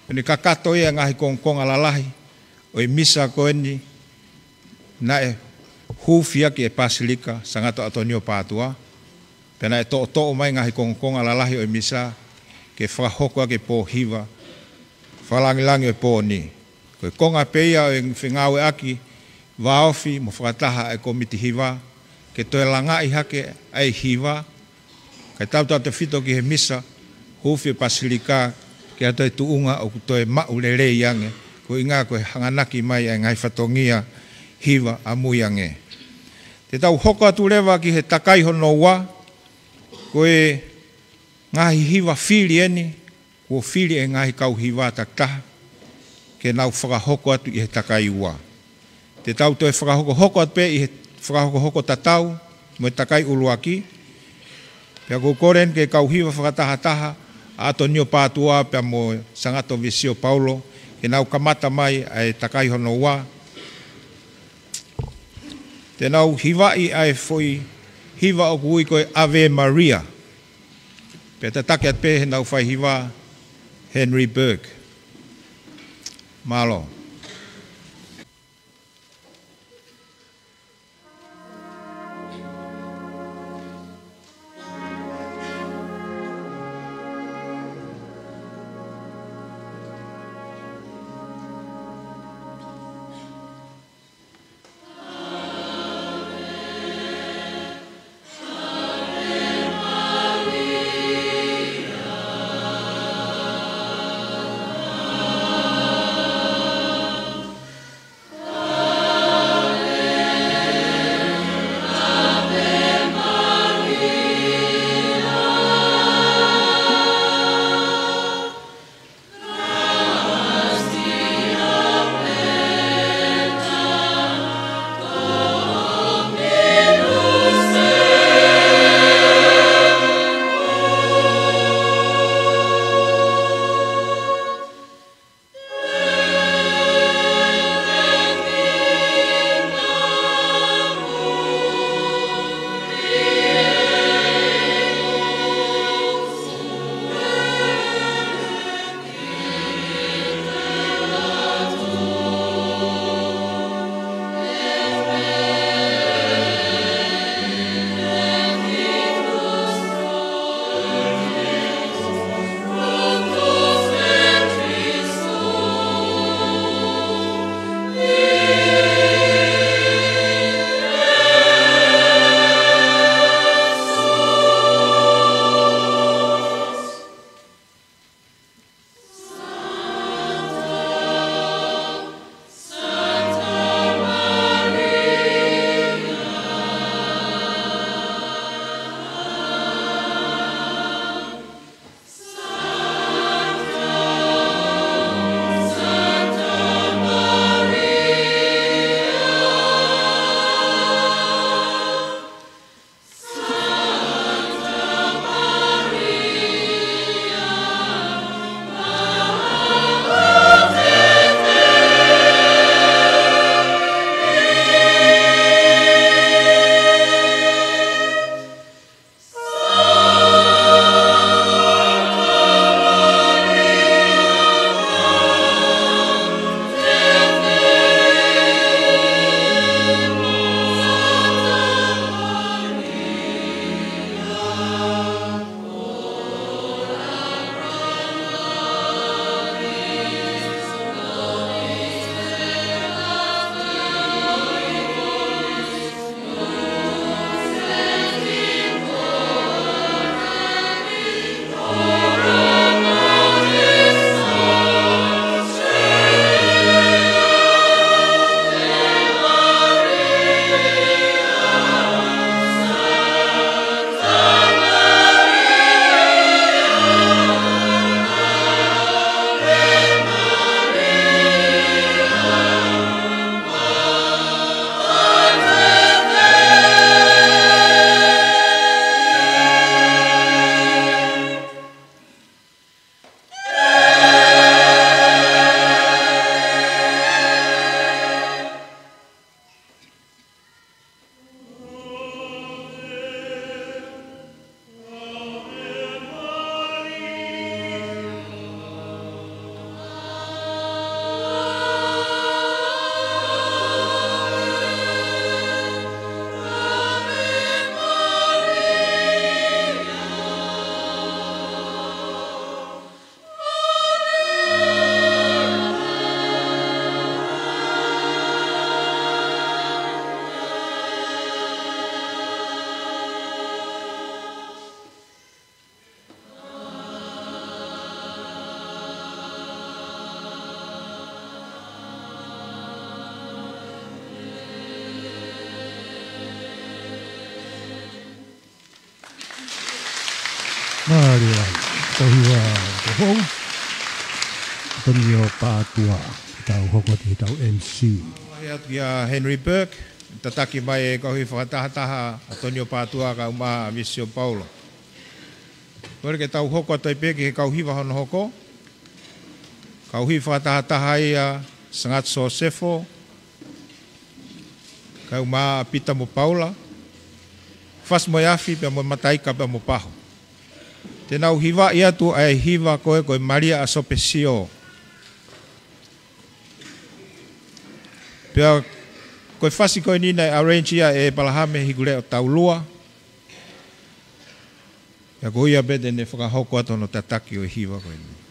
pea ne kakato ia e ngaahi kongokonga lalahi ʻo e misa ko eni naʻe huufi ʻaki ʻe he Pasilika Sangato ʻAtonio Pātua. Pea naʻe toʻotoʻo mai e ngaahi kongokonga lalahi ʻo e misa ke fakahoko ʻaki e pō hiva fakalāngilangi ʻo e pō ni. Ko e konga pē ia ʻo e fengāueʻaki vāofi mo fakataha ʻa e kōmiti hiva, ke toe langaʻi hake ʻa e hiva, kae tautautefito ki he misa huufi ʻa e Pasilika, ki ha toe tuʻunga ʻoku toe maʻu lelei ange, koeʻuhinga ko e hanganaki mai ʻa e ngaahi fatongia hiva ʻamui ange. Te tau hoko atu leva ki he takai hono ua, ko e ngaahi hiva fili eni, kuo fili ʻe he ngaahi kau hiva takitaha ke nau fakahoko atu ʻi he takai ua. Te tau toe fakahokohoko atu pē ʻi he fakahokohoko tatau mo e takai ʻuluaki. Pea ʻoku ou kole eni ki he kau hiva fakatahataha ʻAtonio Pātua pea mo Sangato Visio Paulo, ke nau kamata mai ʻa e takai hono ua. Te nau hivaʻi ʻa e foʻi hiva ʻoku ui ko e Ave Maria. Pea tataki atu pē ʻe heʻenau faihiva Henry Burke. Mālō. Mālō, tau hiva ko hou. ʻAtonio Pātua, tau hoko atu ki he M C. He atu kia Henry Burke, tataki mai e kohi fakatahataha ʻAtonio Pātua kae ʻumaʻā Visio Paulo. Kole ke tau hoko atu ai pē ki he kau hiva hono hoko. Kau hiva fakatahataha ia, Sangata Sosefo, kaeʻumaʻā ʻa Pita mo Paula, Fasi mo e Afi pea mo Mataika pea mo Pahu. Te nau hivaʻi atu ʻa e hiva ko ē ko e Malia ʻa Sopesio. Pea ko e fasi ko eni naʻe arrange ia ʻe ʻEpalahame Hikuleʻo Taulua. Pea ko ia pē te ne fakahoko atu hono tataki ʻo e hiva ko eni.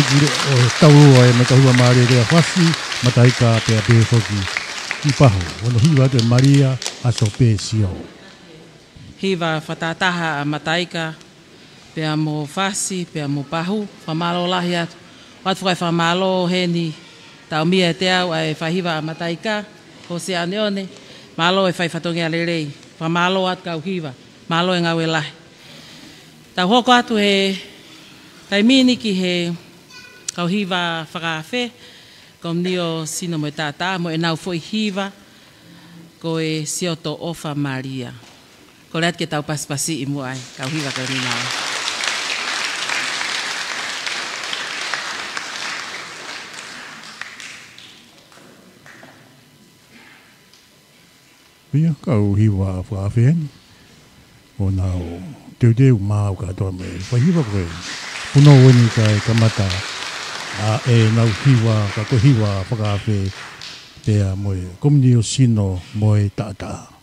Kile ʻo e taulua e matahuva mālie, ko ia Fasi Mataika pea pehē foki ki Pahu. Hono hiva atu ʻe Malia Aso Pēsio. Hiva fakatahataha ʻa Mataika pea mo Fasi pea mo Pahu. Fakamālō lahi atu. ʻOatu e fakamālō heni, taʻomia ʻe au ʻa e faihiva ʻa Mataika, ko Sianeone. Mālō e fai fatongia lelei. Fakamālō atu kau hiva. Mālō e ngāue lahi. Tau hoko atu he taimi ni ki he kau hiva fakaafe, Komunio Sino mo e Taʻataʻa, mo ʻenau foʻi hiva ko e Sioto ʻOfa Malia. Kole atu ke tau pasipasiʻi muʻa e kau hiva ko eni. Ia, kau hiva fakaafe eni. ʻO nau teuteu maʻu kātoa mo e faihiva ko e punou eni kae kamata ʻa ʻenau hiva, ka ko e hiva fakaafe pea mo e Komunio Sino mo e Taʻataʻa.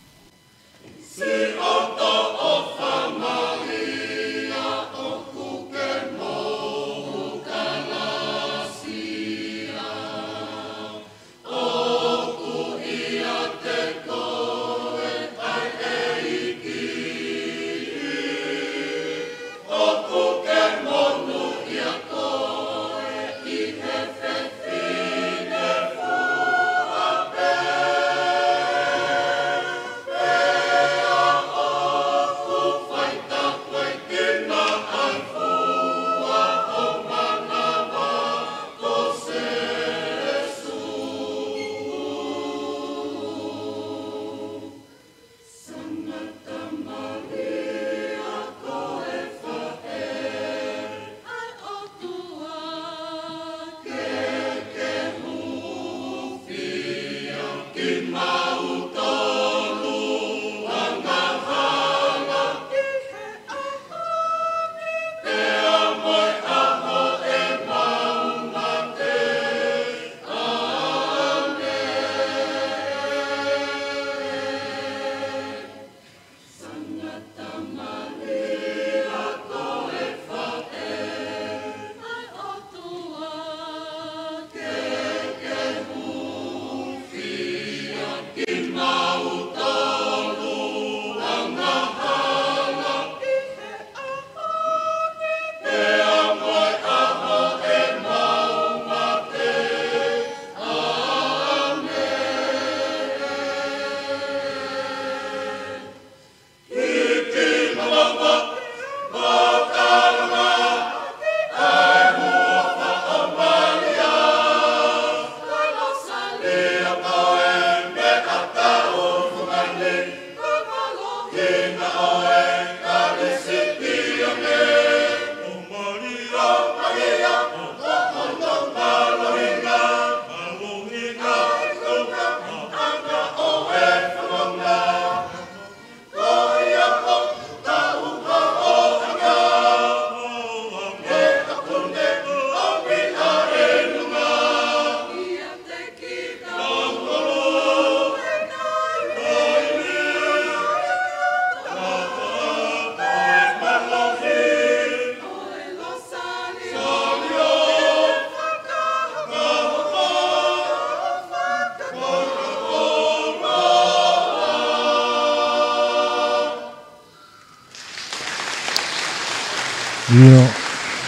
Ia,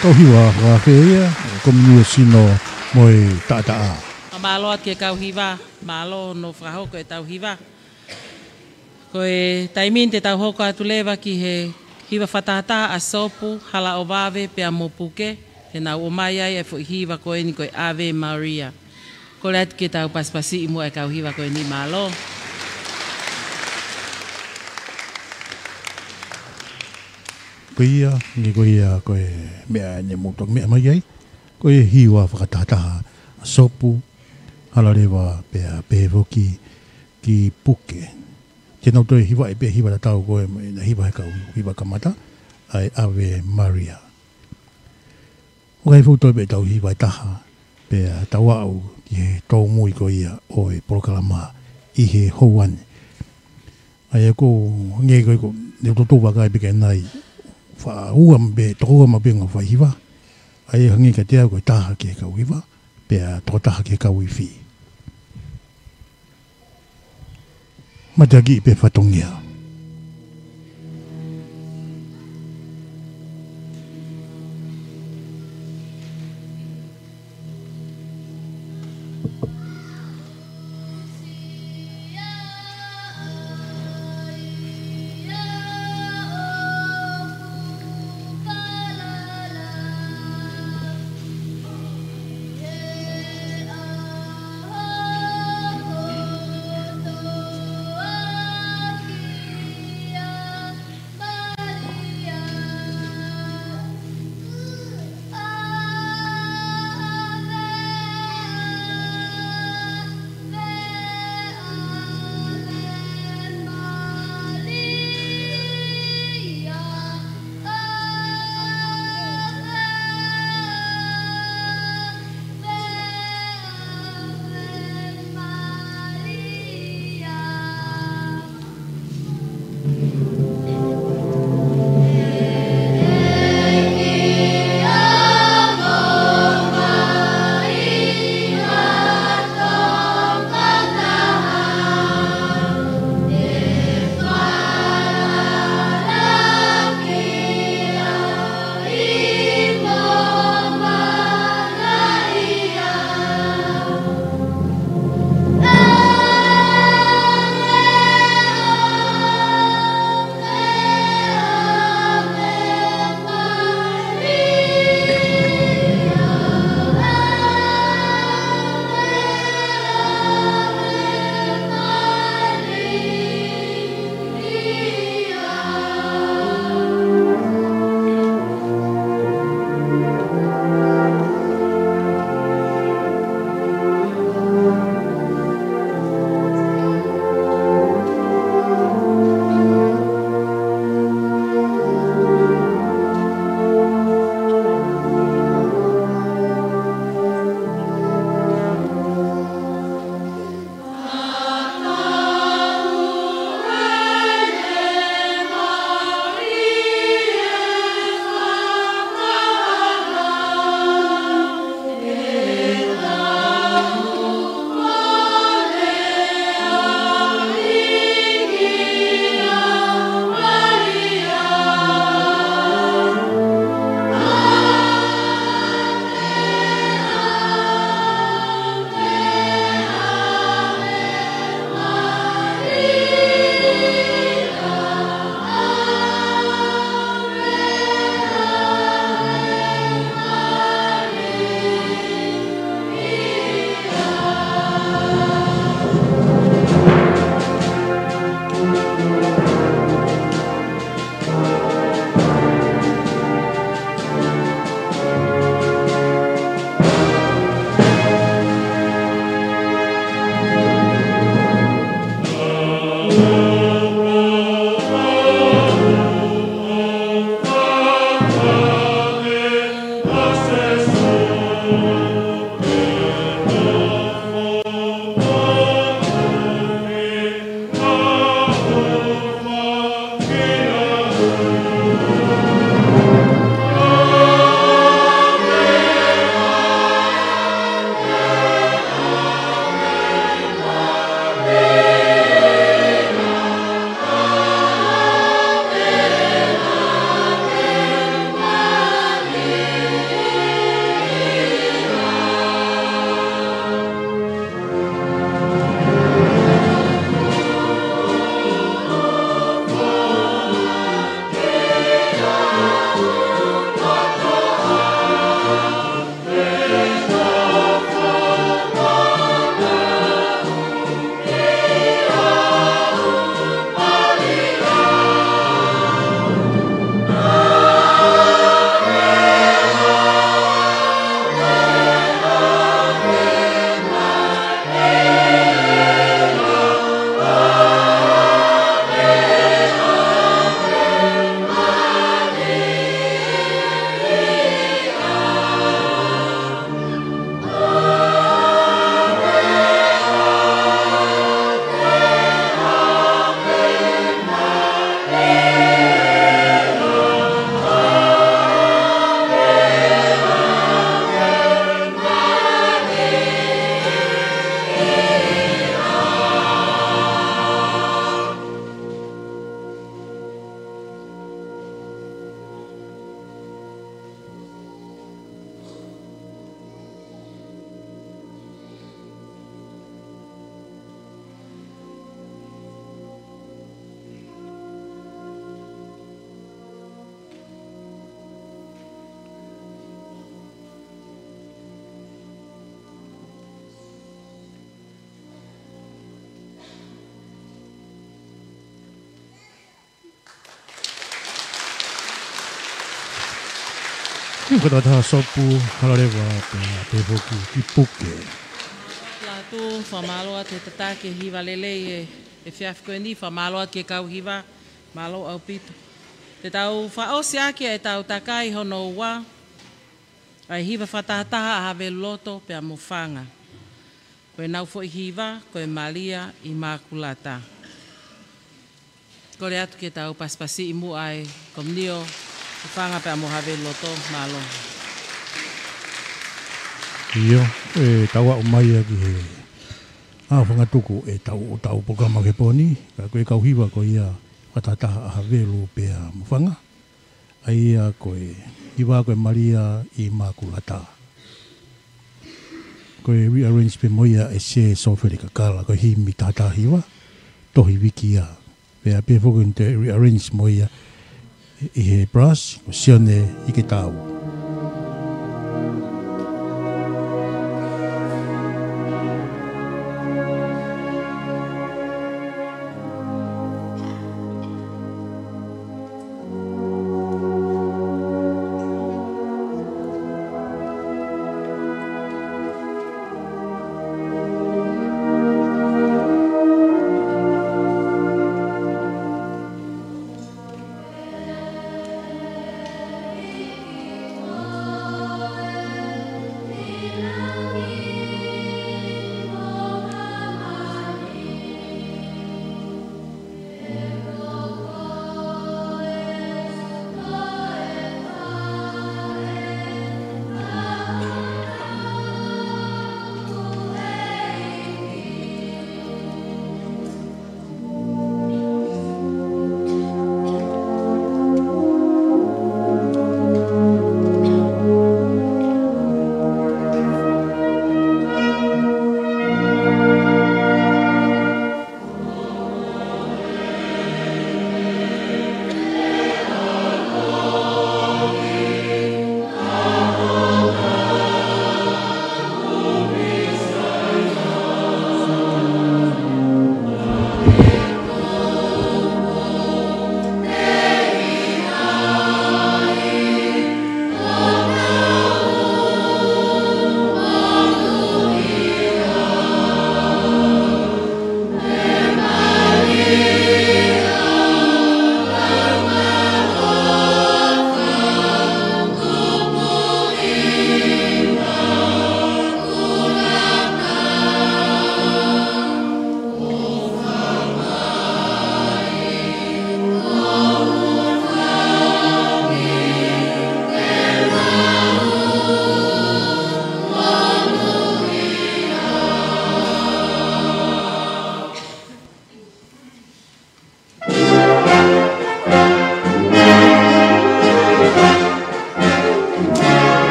kau hiva fakaafe ia, Komunio Sino mo e Taʻataʻa. Mālō atu ki he kau hiva, mālō hono fakahoko e tau hiva. Ko e taimi ni te tau hoko atu leva ki he hiva fakatahataha ʻa Sopu Halaʻovave pea mo Puke, te nau ʻomai ai e foʻi hiva ko eni ko e Ave Maria. Kole atu ke tau pasipasiʻi muʻa e kau hiva ko eni, mālō. Ko ia, ni ko ia, ko e meʻa ne mou toki meʻa mai ai. Ko e hiva fakatahataha ʻa Sopu Halaleva pea pehē foki ki Puke. Te nau toe hivaʻi pē hiva tatau ko e, ʻena hiva he kau hiva kamata, ʻa e Ave Maria. ʻOku ʻi ai foki toe pē tau hiva ʻe taha, pea tau aʻu ki he tōmui ko ia ʻo e polokalama ʻi he houa ni. ʻA ia ko e ngaahi ko e ko, ne u toutou vakai pē ki ai, faʻa ua maʻu pē, toko ua maʻu pē ngaahi faihiva. ʻA ia hangē kiate au ko e taha ki he kau hiva, pea tokotaha ki he kau ifi. Mateakiʻi pē fatongia. Kiʻi fakataha Sopu, hala leva pea pehē foki ki Puke. Latu, fakamālō atu he tataki e hiva lelei ʻi he efiafi ko eni, fakamālō atu ki he kau hiva, mālō ʻaupito. Te tau fakaʻosi ʻaki ʻetau takai hono ua, ʻa e hiva fakatahataha ʻa Haveluloto pea mo Fanga. Ko ʻenau foʻi hiva, ko e Malia ʻImakulata. Kole atu ke tau pasipasiʻi muʻa e komiunio ʻo Fanga pea mo Haveluloto, mālō. ʻIo, ʻe tau aʻu mai ia ki he ʻa fangatuku ʻetau, ʻetau polokalama ki he pō ni, ka ko e kau hiva ko ia fakatahataha ʻa Havelu pea mo Fanga. ʻA ia ko e hiva ko e Malia ʻImakulata. Ko e rearrange pē mo ia ʻe Sē Sōfele Kakala, ko e himi tahataha hiva, Tohi Viki ia. Pea pehē foki ʻene rearrange mo ia ʻi he brass, ko Sione Iketau.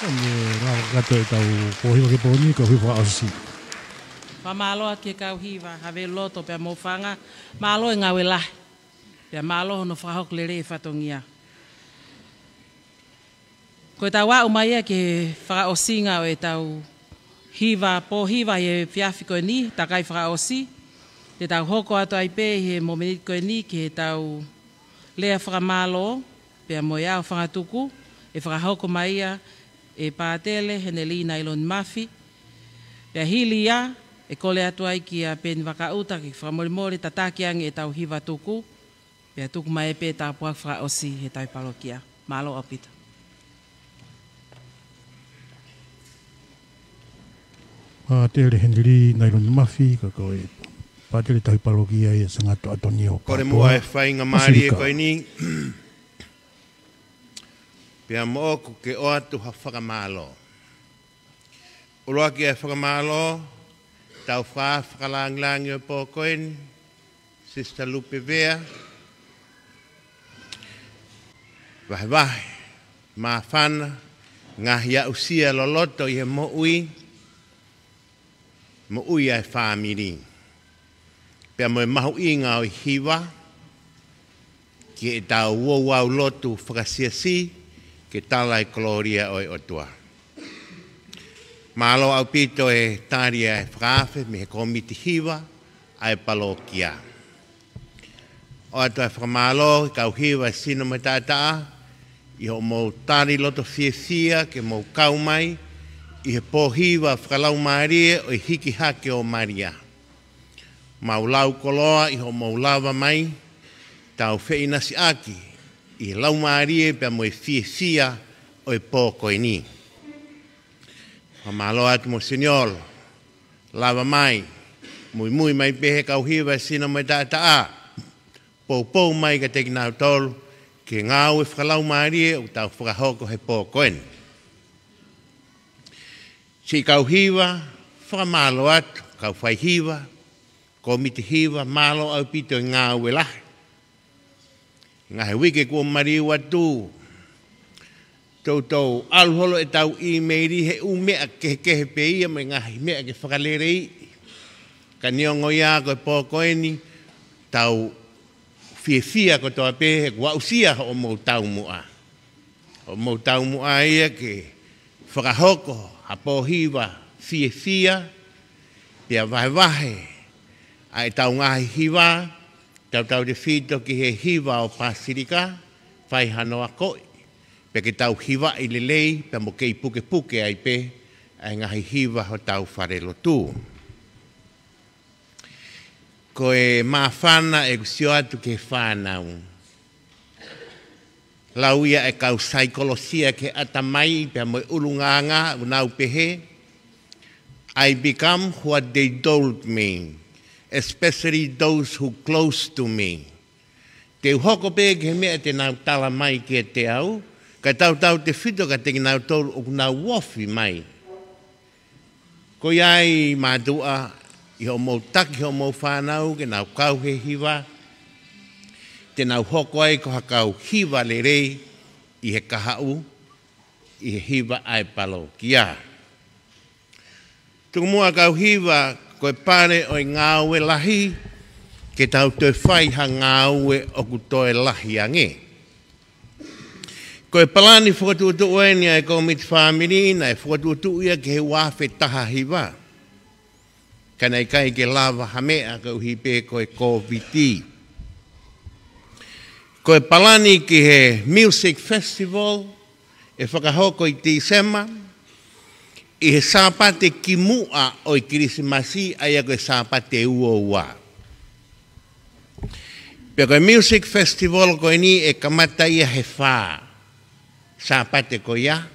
Ko e lava kakato ʻetau pō hiva ki he pō ni, ko e hiva ʻosi. Fakamālō atu ki he kau hiva, Haveluloto pea mo Fanga, mālō e ngāue lahi. Pea mālō hono fakahoko lelei e fatongia. Ko ʻetau aʻu mai ia ki he fakaʻosinga ʻo ʻetau hiva, pō hiva ʻi he efiafi ko eni, takai fakaʻosi, te tau hoko atu ai pē ʻi he momeniti ko eni ki heʻetau lea fakamālō, pea mo e ʻaho fakatuku, ʻe fakahoko mai ia ʻe Pātele Henelī Nailoni Mafi. Pea hili ia, ʻe kole atu ai kia Peni Vakaʻuta ke fakamolemole tataki ange ʻetau hiva tuku, pea tuku mai pē tāpuaki fakaʻosi he tauhi palokia. Mālō ʻaupito. Pātele Henelī Nailoni Mafi, ka ko e Pātele tauhi palokia ia Sangato ʻAtonio. Kole muʻa e faingamālie ko eni, pea moʻoku ke ʻoatu ha fakamālō. ʻUluaki e fakamālō, tau fakalangilangi ʻo e pō ko eni, Sister Lupe Vea, vahevahe, māfana, ngaahi aʻusia loloto ʻi he moʻui, moʻui ʻa e fāmili. Pea mo e mahuʻinga ʻo e hiva, ki heʻetau ouau lotu fakasiasi, ke tala e kolōlia ʻo e ʻOtua. Mālō ʻaupito e tali ʻa e fakaafe mei he kōmiti hiva ʻa e palokia. ʻOatu e fakamālō ki he kau hiva ʻi Sino mo e Taʻataʻa, ʻi hoʻomou tali loto fiefia ke mou kau mai, ʻi he pō hiva fakalaumālie ʻo e hiki hake ʻo Malia. Mau lau koloa ʻi hoʻomou lava mai, tau feʻinasiʻaki ʻi he laumālie pea mo e fiefia ʻo e pō ko eni. Fakamālō atu Monsignor, lava mai, muimui mai pē he kau hiva ʻi Sino mo e Taʻataʻa, poupou mai kiate kinautolu, ki he ngāue fakalaumālie ʻoku tau fakahoko he pō ko eni. Siʻi kau hiva, fakamālō atu, kau faihiva, kōmiti hiva, mālō ʻaupito e ngāue lahi. Ngaahi uike kuo maliu atu, toutou ʻalu holo ʻetau ʻīmeili he ʻū meʻa kehekehe pē ia mo e ngaahi meʻa ke fakaleleiʻi. Ka neongo ia ko e pō ko eni, tau fiefia kotoa pē he kuo aʻusia hoʻomou taumuʻa. Hoʻomou taumuʻa ia ke fakahoko ha pō hiva fiefia, pea vahevahe ʻa ʻetau ngaahi hiva, tautautefito ki he hiva ʻo Pasilika, fai hano akoʻi, pea ke tau hivaʻi lelei, pea mo kei pukepuke ai pē ʻa e ngaahi hiva hotau falelotu. Ko e māfana ʻeku sio atu ki he fānau. Lau ia ʻe he kau saikolosia ki he ʻatamai pea mo e ʻulungaanga, ʻoku nau pehē, "I become what they told me, especially those who close to me." Te u hoko pē ki he meʻa te nau tala mai kiate au, kae tautautefito kiate kinautolu ʻoku nau ofi mai. Ko ia ai mātuʻa, ʻi hoʻomou taki hoʻomou fānau ke nau kau he hiva, te nau hoko ai ko ha kau hiva lelei ʻi he kahaʻu, ʻi he hiva ʻa e palokia. Tuku muʻa kau hiva, ko e pale ʻo e ngāue lahi, ke tau toe fai ha ngāue ʻoku toe lahi ange. Ko e palani fokotuʻutuʻu eni ʻa e kōmiti fāmili, naʻe fokotuʻutuʻu ia ki he ua afe taha hiva. Ka naʻe ʻikai ke lava ha meʻa koeʻuhi pē ko e Kōviti. Ko e palani ki he Music Festival, ʻe fakahoko ʻi Tīsema, ʻi he Sāpate kimuʻa ʻo e Kilisimasi, ʻa ia ko e Sāpate ua ua. Pea ko e Music Festival ko eni ʻe kamata ia he fā Sāpate ko ia.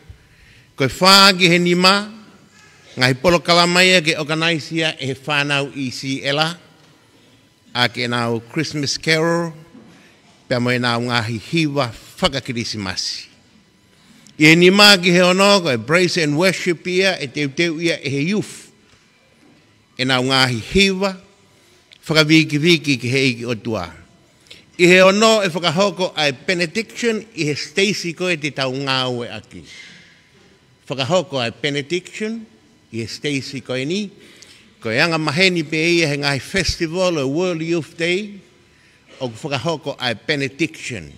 Ko e fā ki he nima, ngaahi polokalama ia ke ʻokanaisi ia ʻe he fānau ʻi Siʻela, ʻaki ʻenau Christmas Carol, pea mo ʻenau ngaahi hiva fakakilisimasi. ʻI he nima ki he ono, ko e Praise and Worship ia, ʻe teuteu ia ʻe he youth ʻenau ngaahi hiva fakavikiviki ki he ʻEiki ʻOtua. ʻI he ono ʻe fakahoko ʻa e benediction ʻi he siteisi ko ē te tau ngāueʻaki. Fakahoko ʻa e benediction ʻi he siteisi ko eni, ko e anga maheni pē ia he ngaahi festival ʻo e World Youth Day, ʻoku fakahoko ʻa e benediction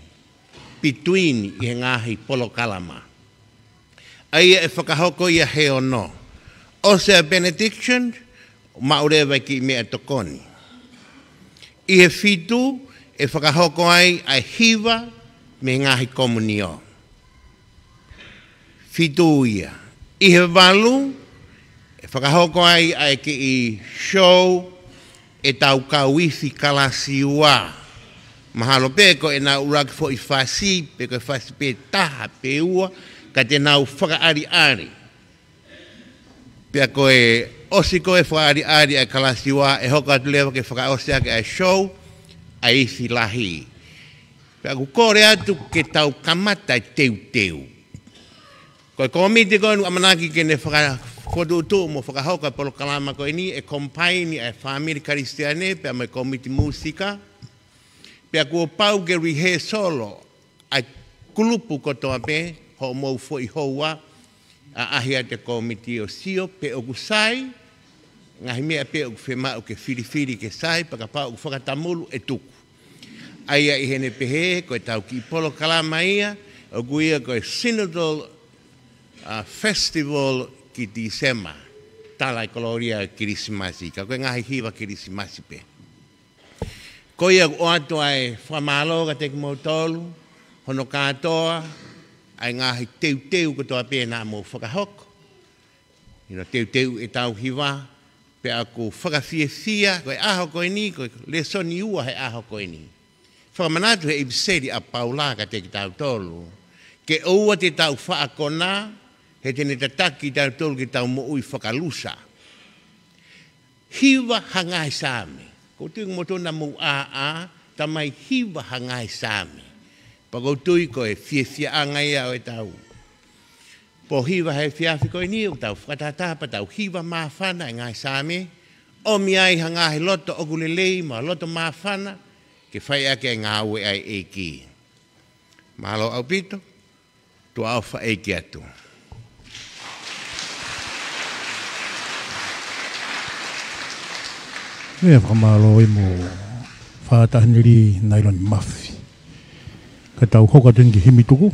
between ʻi he ngaahi polokalama. ʻA ia ʻe fakahoko ia he ono. ʻOsi ʻa e benediction, maʻu leva e kiʻi meʻatokoni. ʻI he fitu, ʻe fakahoko ai ʻa e hiva mei he ngaahi komunio. Fitu ia. ʻI he valu, ʻe fakahoko ai ʻa e kiʻi show ʻetau kau ifi kalasi ua. Mahalo pē ko ʻenau ʻuluaki foʻi fasi, pe ko e fasi pē taha pe ua, ka te nau fakaʻaliʻali. Pea ko e ʻosi ko e fakaʻaliʻali ʻa e kalasi ua, ʻe hoko atu leva ke fakaʻosi ʻaki ʻa e show ʻa e ifi lahi. Pea ʻoku kole atu ke tau kamata e teuteu. Ko e kōmiti ko eni ʻoku ʻamanaki ke ne fakafokotuʻutuʻu mo fakahoko e polokalama ko eni, ʻe combine ʻa e fāmili Kalisitiane pea mo e kōmiti mūsika. Pea kuo pau ke rehearsal ʻa e kulupu kotoa pē, hoʻomou foʻi houa, ʻaʻahi atu e kōmiti ʻo sio pe ʻoku sai, ngaahi meʻa pē ʻoku fiemaʻu ke filifili ke sai, pea kapau ʻoku fakatamulu ʻe tuku. ʻA ia ʻi heʻene pehē, ko ʻetau kiʻi polokalama ia, ʻoku ʻi ai ko e Synodal, uh, Festival ki Tīsema, tala e kolōlia ʻo e Kilisimasi, ka ko e ngaahi hiva Kilisimasi pē. Ko ia ʻoku ʻoatu ʻa e fakamālō kiate kimoutolu, hono kātoa, ʻa e ngaahi teuteu kotoa pē naʻa mou fakahoko. ʻI hono teuteu ʻetau hiva, pea ʻoku fakafiefia, ko e ʻaho ko eni, ko e lēsoni ua he ʻaho ko eni. Fakamanatu he ʻipiseli ʻa Paula kiate kitautolu, ke ʻoua te tau faʻa konā, he te ne tataki kitautolu ke tau moʻui fakalusa. Hiva ha ngaahi saame. ʻOku ou tui ʻoku mou tonu mou ʻāʻā, tamai hiva ha ngaahi saame. Pea ʻoku ou tui ko e fiefiaʻanga ia ʻo ʻetau pō hiva he efiafi ko eni, ʻoku tau fakatātā pea tau hiva māfana e ngaahi saame, ʻomi ai ha ngaahi loto ʻoku lelei mo e loto māfana, ke fai ʻaki e ngāue ʻa e ʻEiki. Mālō ʻaupito, tuʻa ʻofa ʻeiki atu. Meʻa fakamālō ʻi mo Fātā Heneli Nailoni Mafi. Ka tau hoko atu eni ki he himi tuku.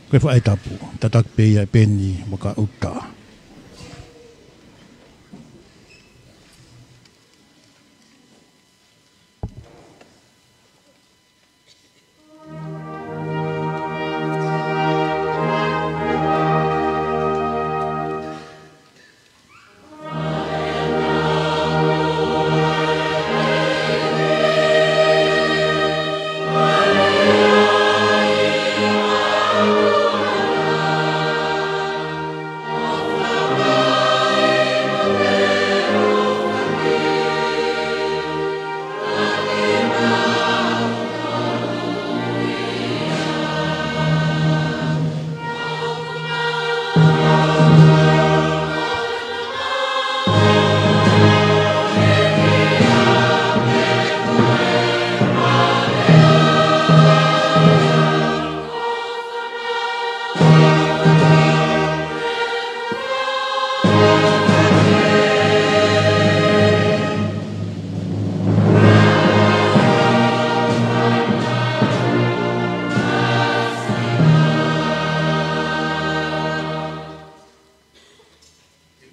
Ko e faʻahitapu, tataki pē ia ʻe Peni Makaʻuta.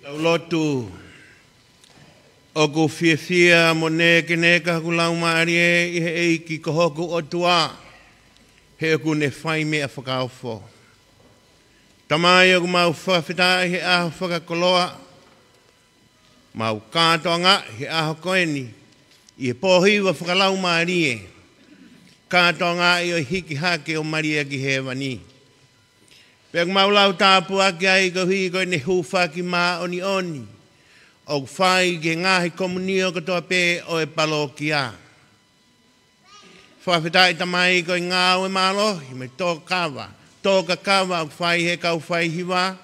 Tau lotu. ʻOku fiefia mo nēkeneka hoku laumālie ʻi he ʻEiki ko hoku ʻOtua, he ʻoku ne fai meʻa fakaofo. Tamai, ʻoku mau fakafetaʻi he ʻaho fakakoloa, mau kātoangaʻi he ʻaho ko eni, ʻi he pō hiva fakalaumālie, kātoangaʻi ʻo hiki hake ʻo Malia ki hēvani. Pea ʻoku mau lau tāpuaki ai koeʻuhi ko ʻene hūfaki māʻoniʻoni ʻoku fai ki he ngaahi komunio kotoa pē ʻo e palōkia. Fakafetaʻi Tamai ko e ngāue mālohi mo e tōkava, tōkakava ʻoku fai he kau faihiva,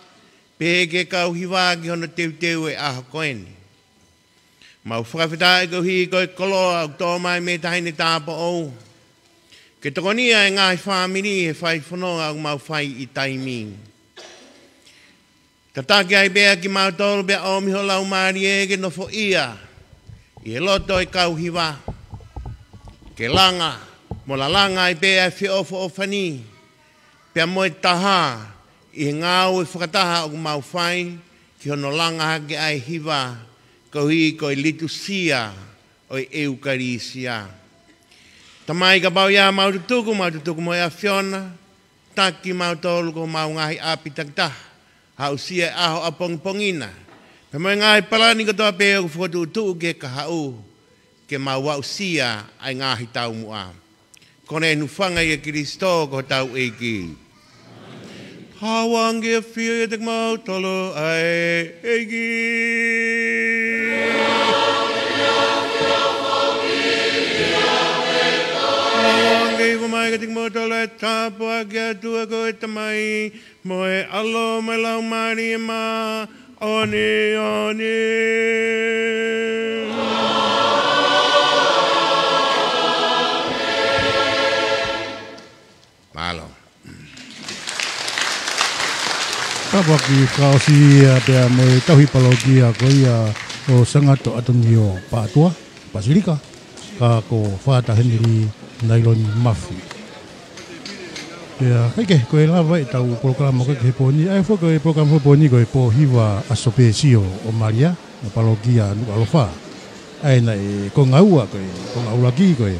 pehē ki he kau hiva ki hono teuteu e ʻaho ko eni. Mau fakafetaʻi koeʻuhi ko e koloa ʻoku tō mai mei he Taʻahine Tāupoʻou, ke tokonia e ngaahi fāmili he fai fononga ʻoku mau fai ʻi taimi ni. Tataki ai pē ʻa kimautolu pea ʻomi ho Laumālie ke nofoʻia ʻi he loto e kau hiva, ke langa mo lalanga ai pē ʻa e feʻofoʻofani pea mo e taha, ʻI he ngāue fakataha ʻoku mau fai ki hono langa hake ʻa e hiva, koeʻuhi ko e litusia ʻo e ʻEukalisia. Tamai, kapau ʻoku mau tutuku, mau tutuku mo e ʻAfiona, taki kimautolu ko homau ngaahi ʻapi takitaha, aʻusia e ʻaho ʻapongipongi na, pea mo e ngaahi palani kotoa pē ʻoku fokotuʻutuʻu ki he kahaʻu, ke mau aʻusia ʻa e ngaahi taumuʻa. Ko ʻene hūfanga ʻia Kalaisi ko hotau ʻEiki. Hāʻele ʻafio ʻiate kimautolu ʻa e ʻEiki. Hāʻele ʻafio mai kiate kimautolu ʻa e tāpuaki ʻa e ʻOtua ko e Tamai, mo e ʻAlo, mo e Laumālie Māʻoniʻoni. Mālō. Tāpuaki fakaʻosi ia pea mo e tauhi palokia ko ia ʻo Sangato ʻAtonio Pātua, Pasilika, ka ko Fātā Henelī Nailoni Mafi. Pea, ʻikai ke, ko e lava ʻetau polokalama ko ē ki he pō ni, ʻa ia foki ko e polokalama foki pō ni ko e pō hiva ʻa Sopesio ʻo Malia, ʻo palokia Nukuʻalofa. ʻA ia naʻe konga ua ko e, konga ʻuluaki ko e,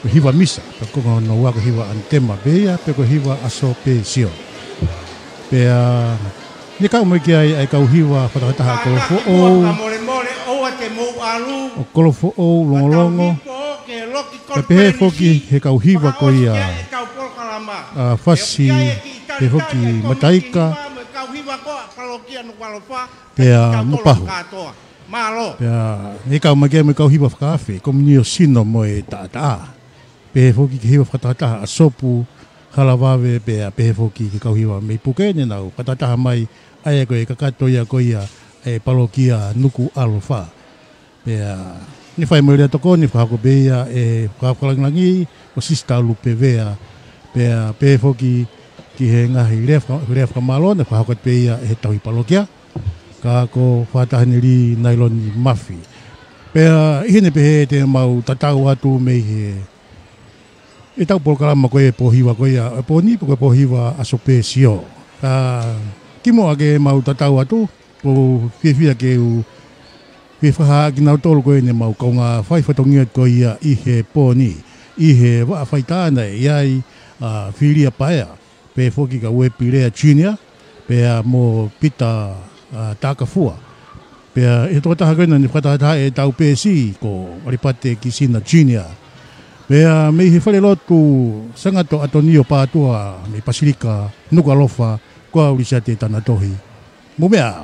ko e hiva misa, pea konga hono ua ko e hiva ʻanitema pē ia, pea ko e hiva ʻa Sopesio. Pea, naʻe kau mai ki ai ʻa e kau hiva fakatahataha ʻo Kolofoʻou, ʻo Kolofoʻou, Longolongo, pea pehē foki he kau hiva ko ia ʻa Fasi, pehē foki Mataika, pea mo Pahu. Pea naʻe kau mai ki ai mo e kau hiva fakaafe, Komunio Sino mo e Taʻataʻa. Pehē foki ki he hiva fakatahataha ʻa Sopu Halavave, pea pehē foki ki he kau hiva mei Puke ne nau fakatahataha mai, ʻa ia ko e kakato ia ko ia ʻa e palokia Nukuʻalofa. Pea naʻe fai mo e lea tokoni, fakahoko pē ia ʻe he fakaafe fakalāngilangi ʻo Sisitā Lupe Vea. Pea pehē foki ki he ngaahi lea faka-, lea fakamālō naʻe fakahoko pē ia ʻe he tauhi palokia, ka ko Fātā Henelī Nailoni Mafi. Pea ʻi heʻene pehē te mau tatau atu mei he ʻetau polokalama ko e pō hiva ko ia ʻo e pō ni, pe ko e pō hiva ʻa Sopesio. Ka kimuʻa ke mau tatau atu, ʻoku ou fiefia ke u fie fakahā kinautolu ko eni ʻemau kaungā fai fatongia ko ia ʻi he pō ni, ʻi he vaʻa faitā naʻe ʻi ai ʻa Filia Paea, pehē foki kia Uepi Lea Junior, pea mo Pita, ʻa, Takafua. Pea ʻi he tokotaha ko ena naʻe fakatahataha ʻetau pēsi ko ʻAlipate Kisina Junior. Pea mei he falelotu Sangato ʻAtonio Pātua mei Pasilika, Nukuʻalofa, ko au Lisiate Tanatohi. Mou meʻa ā.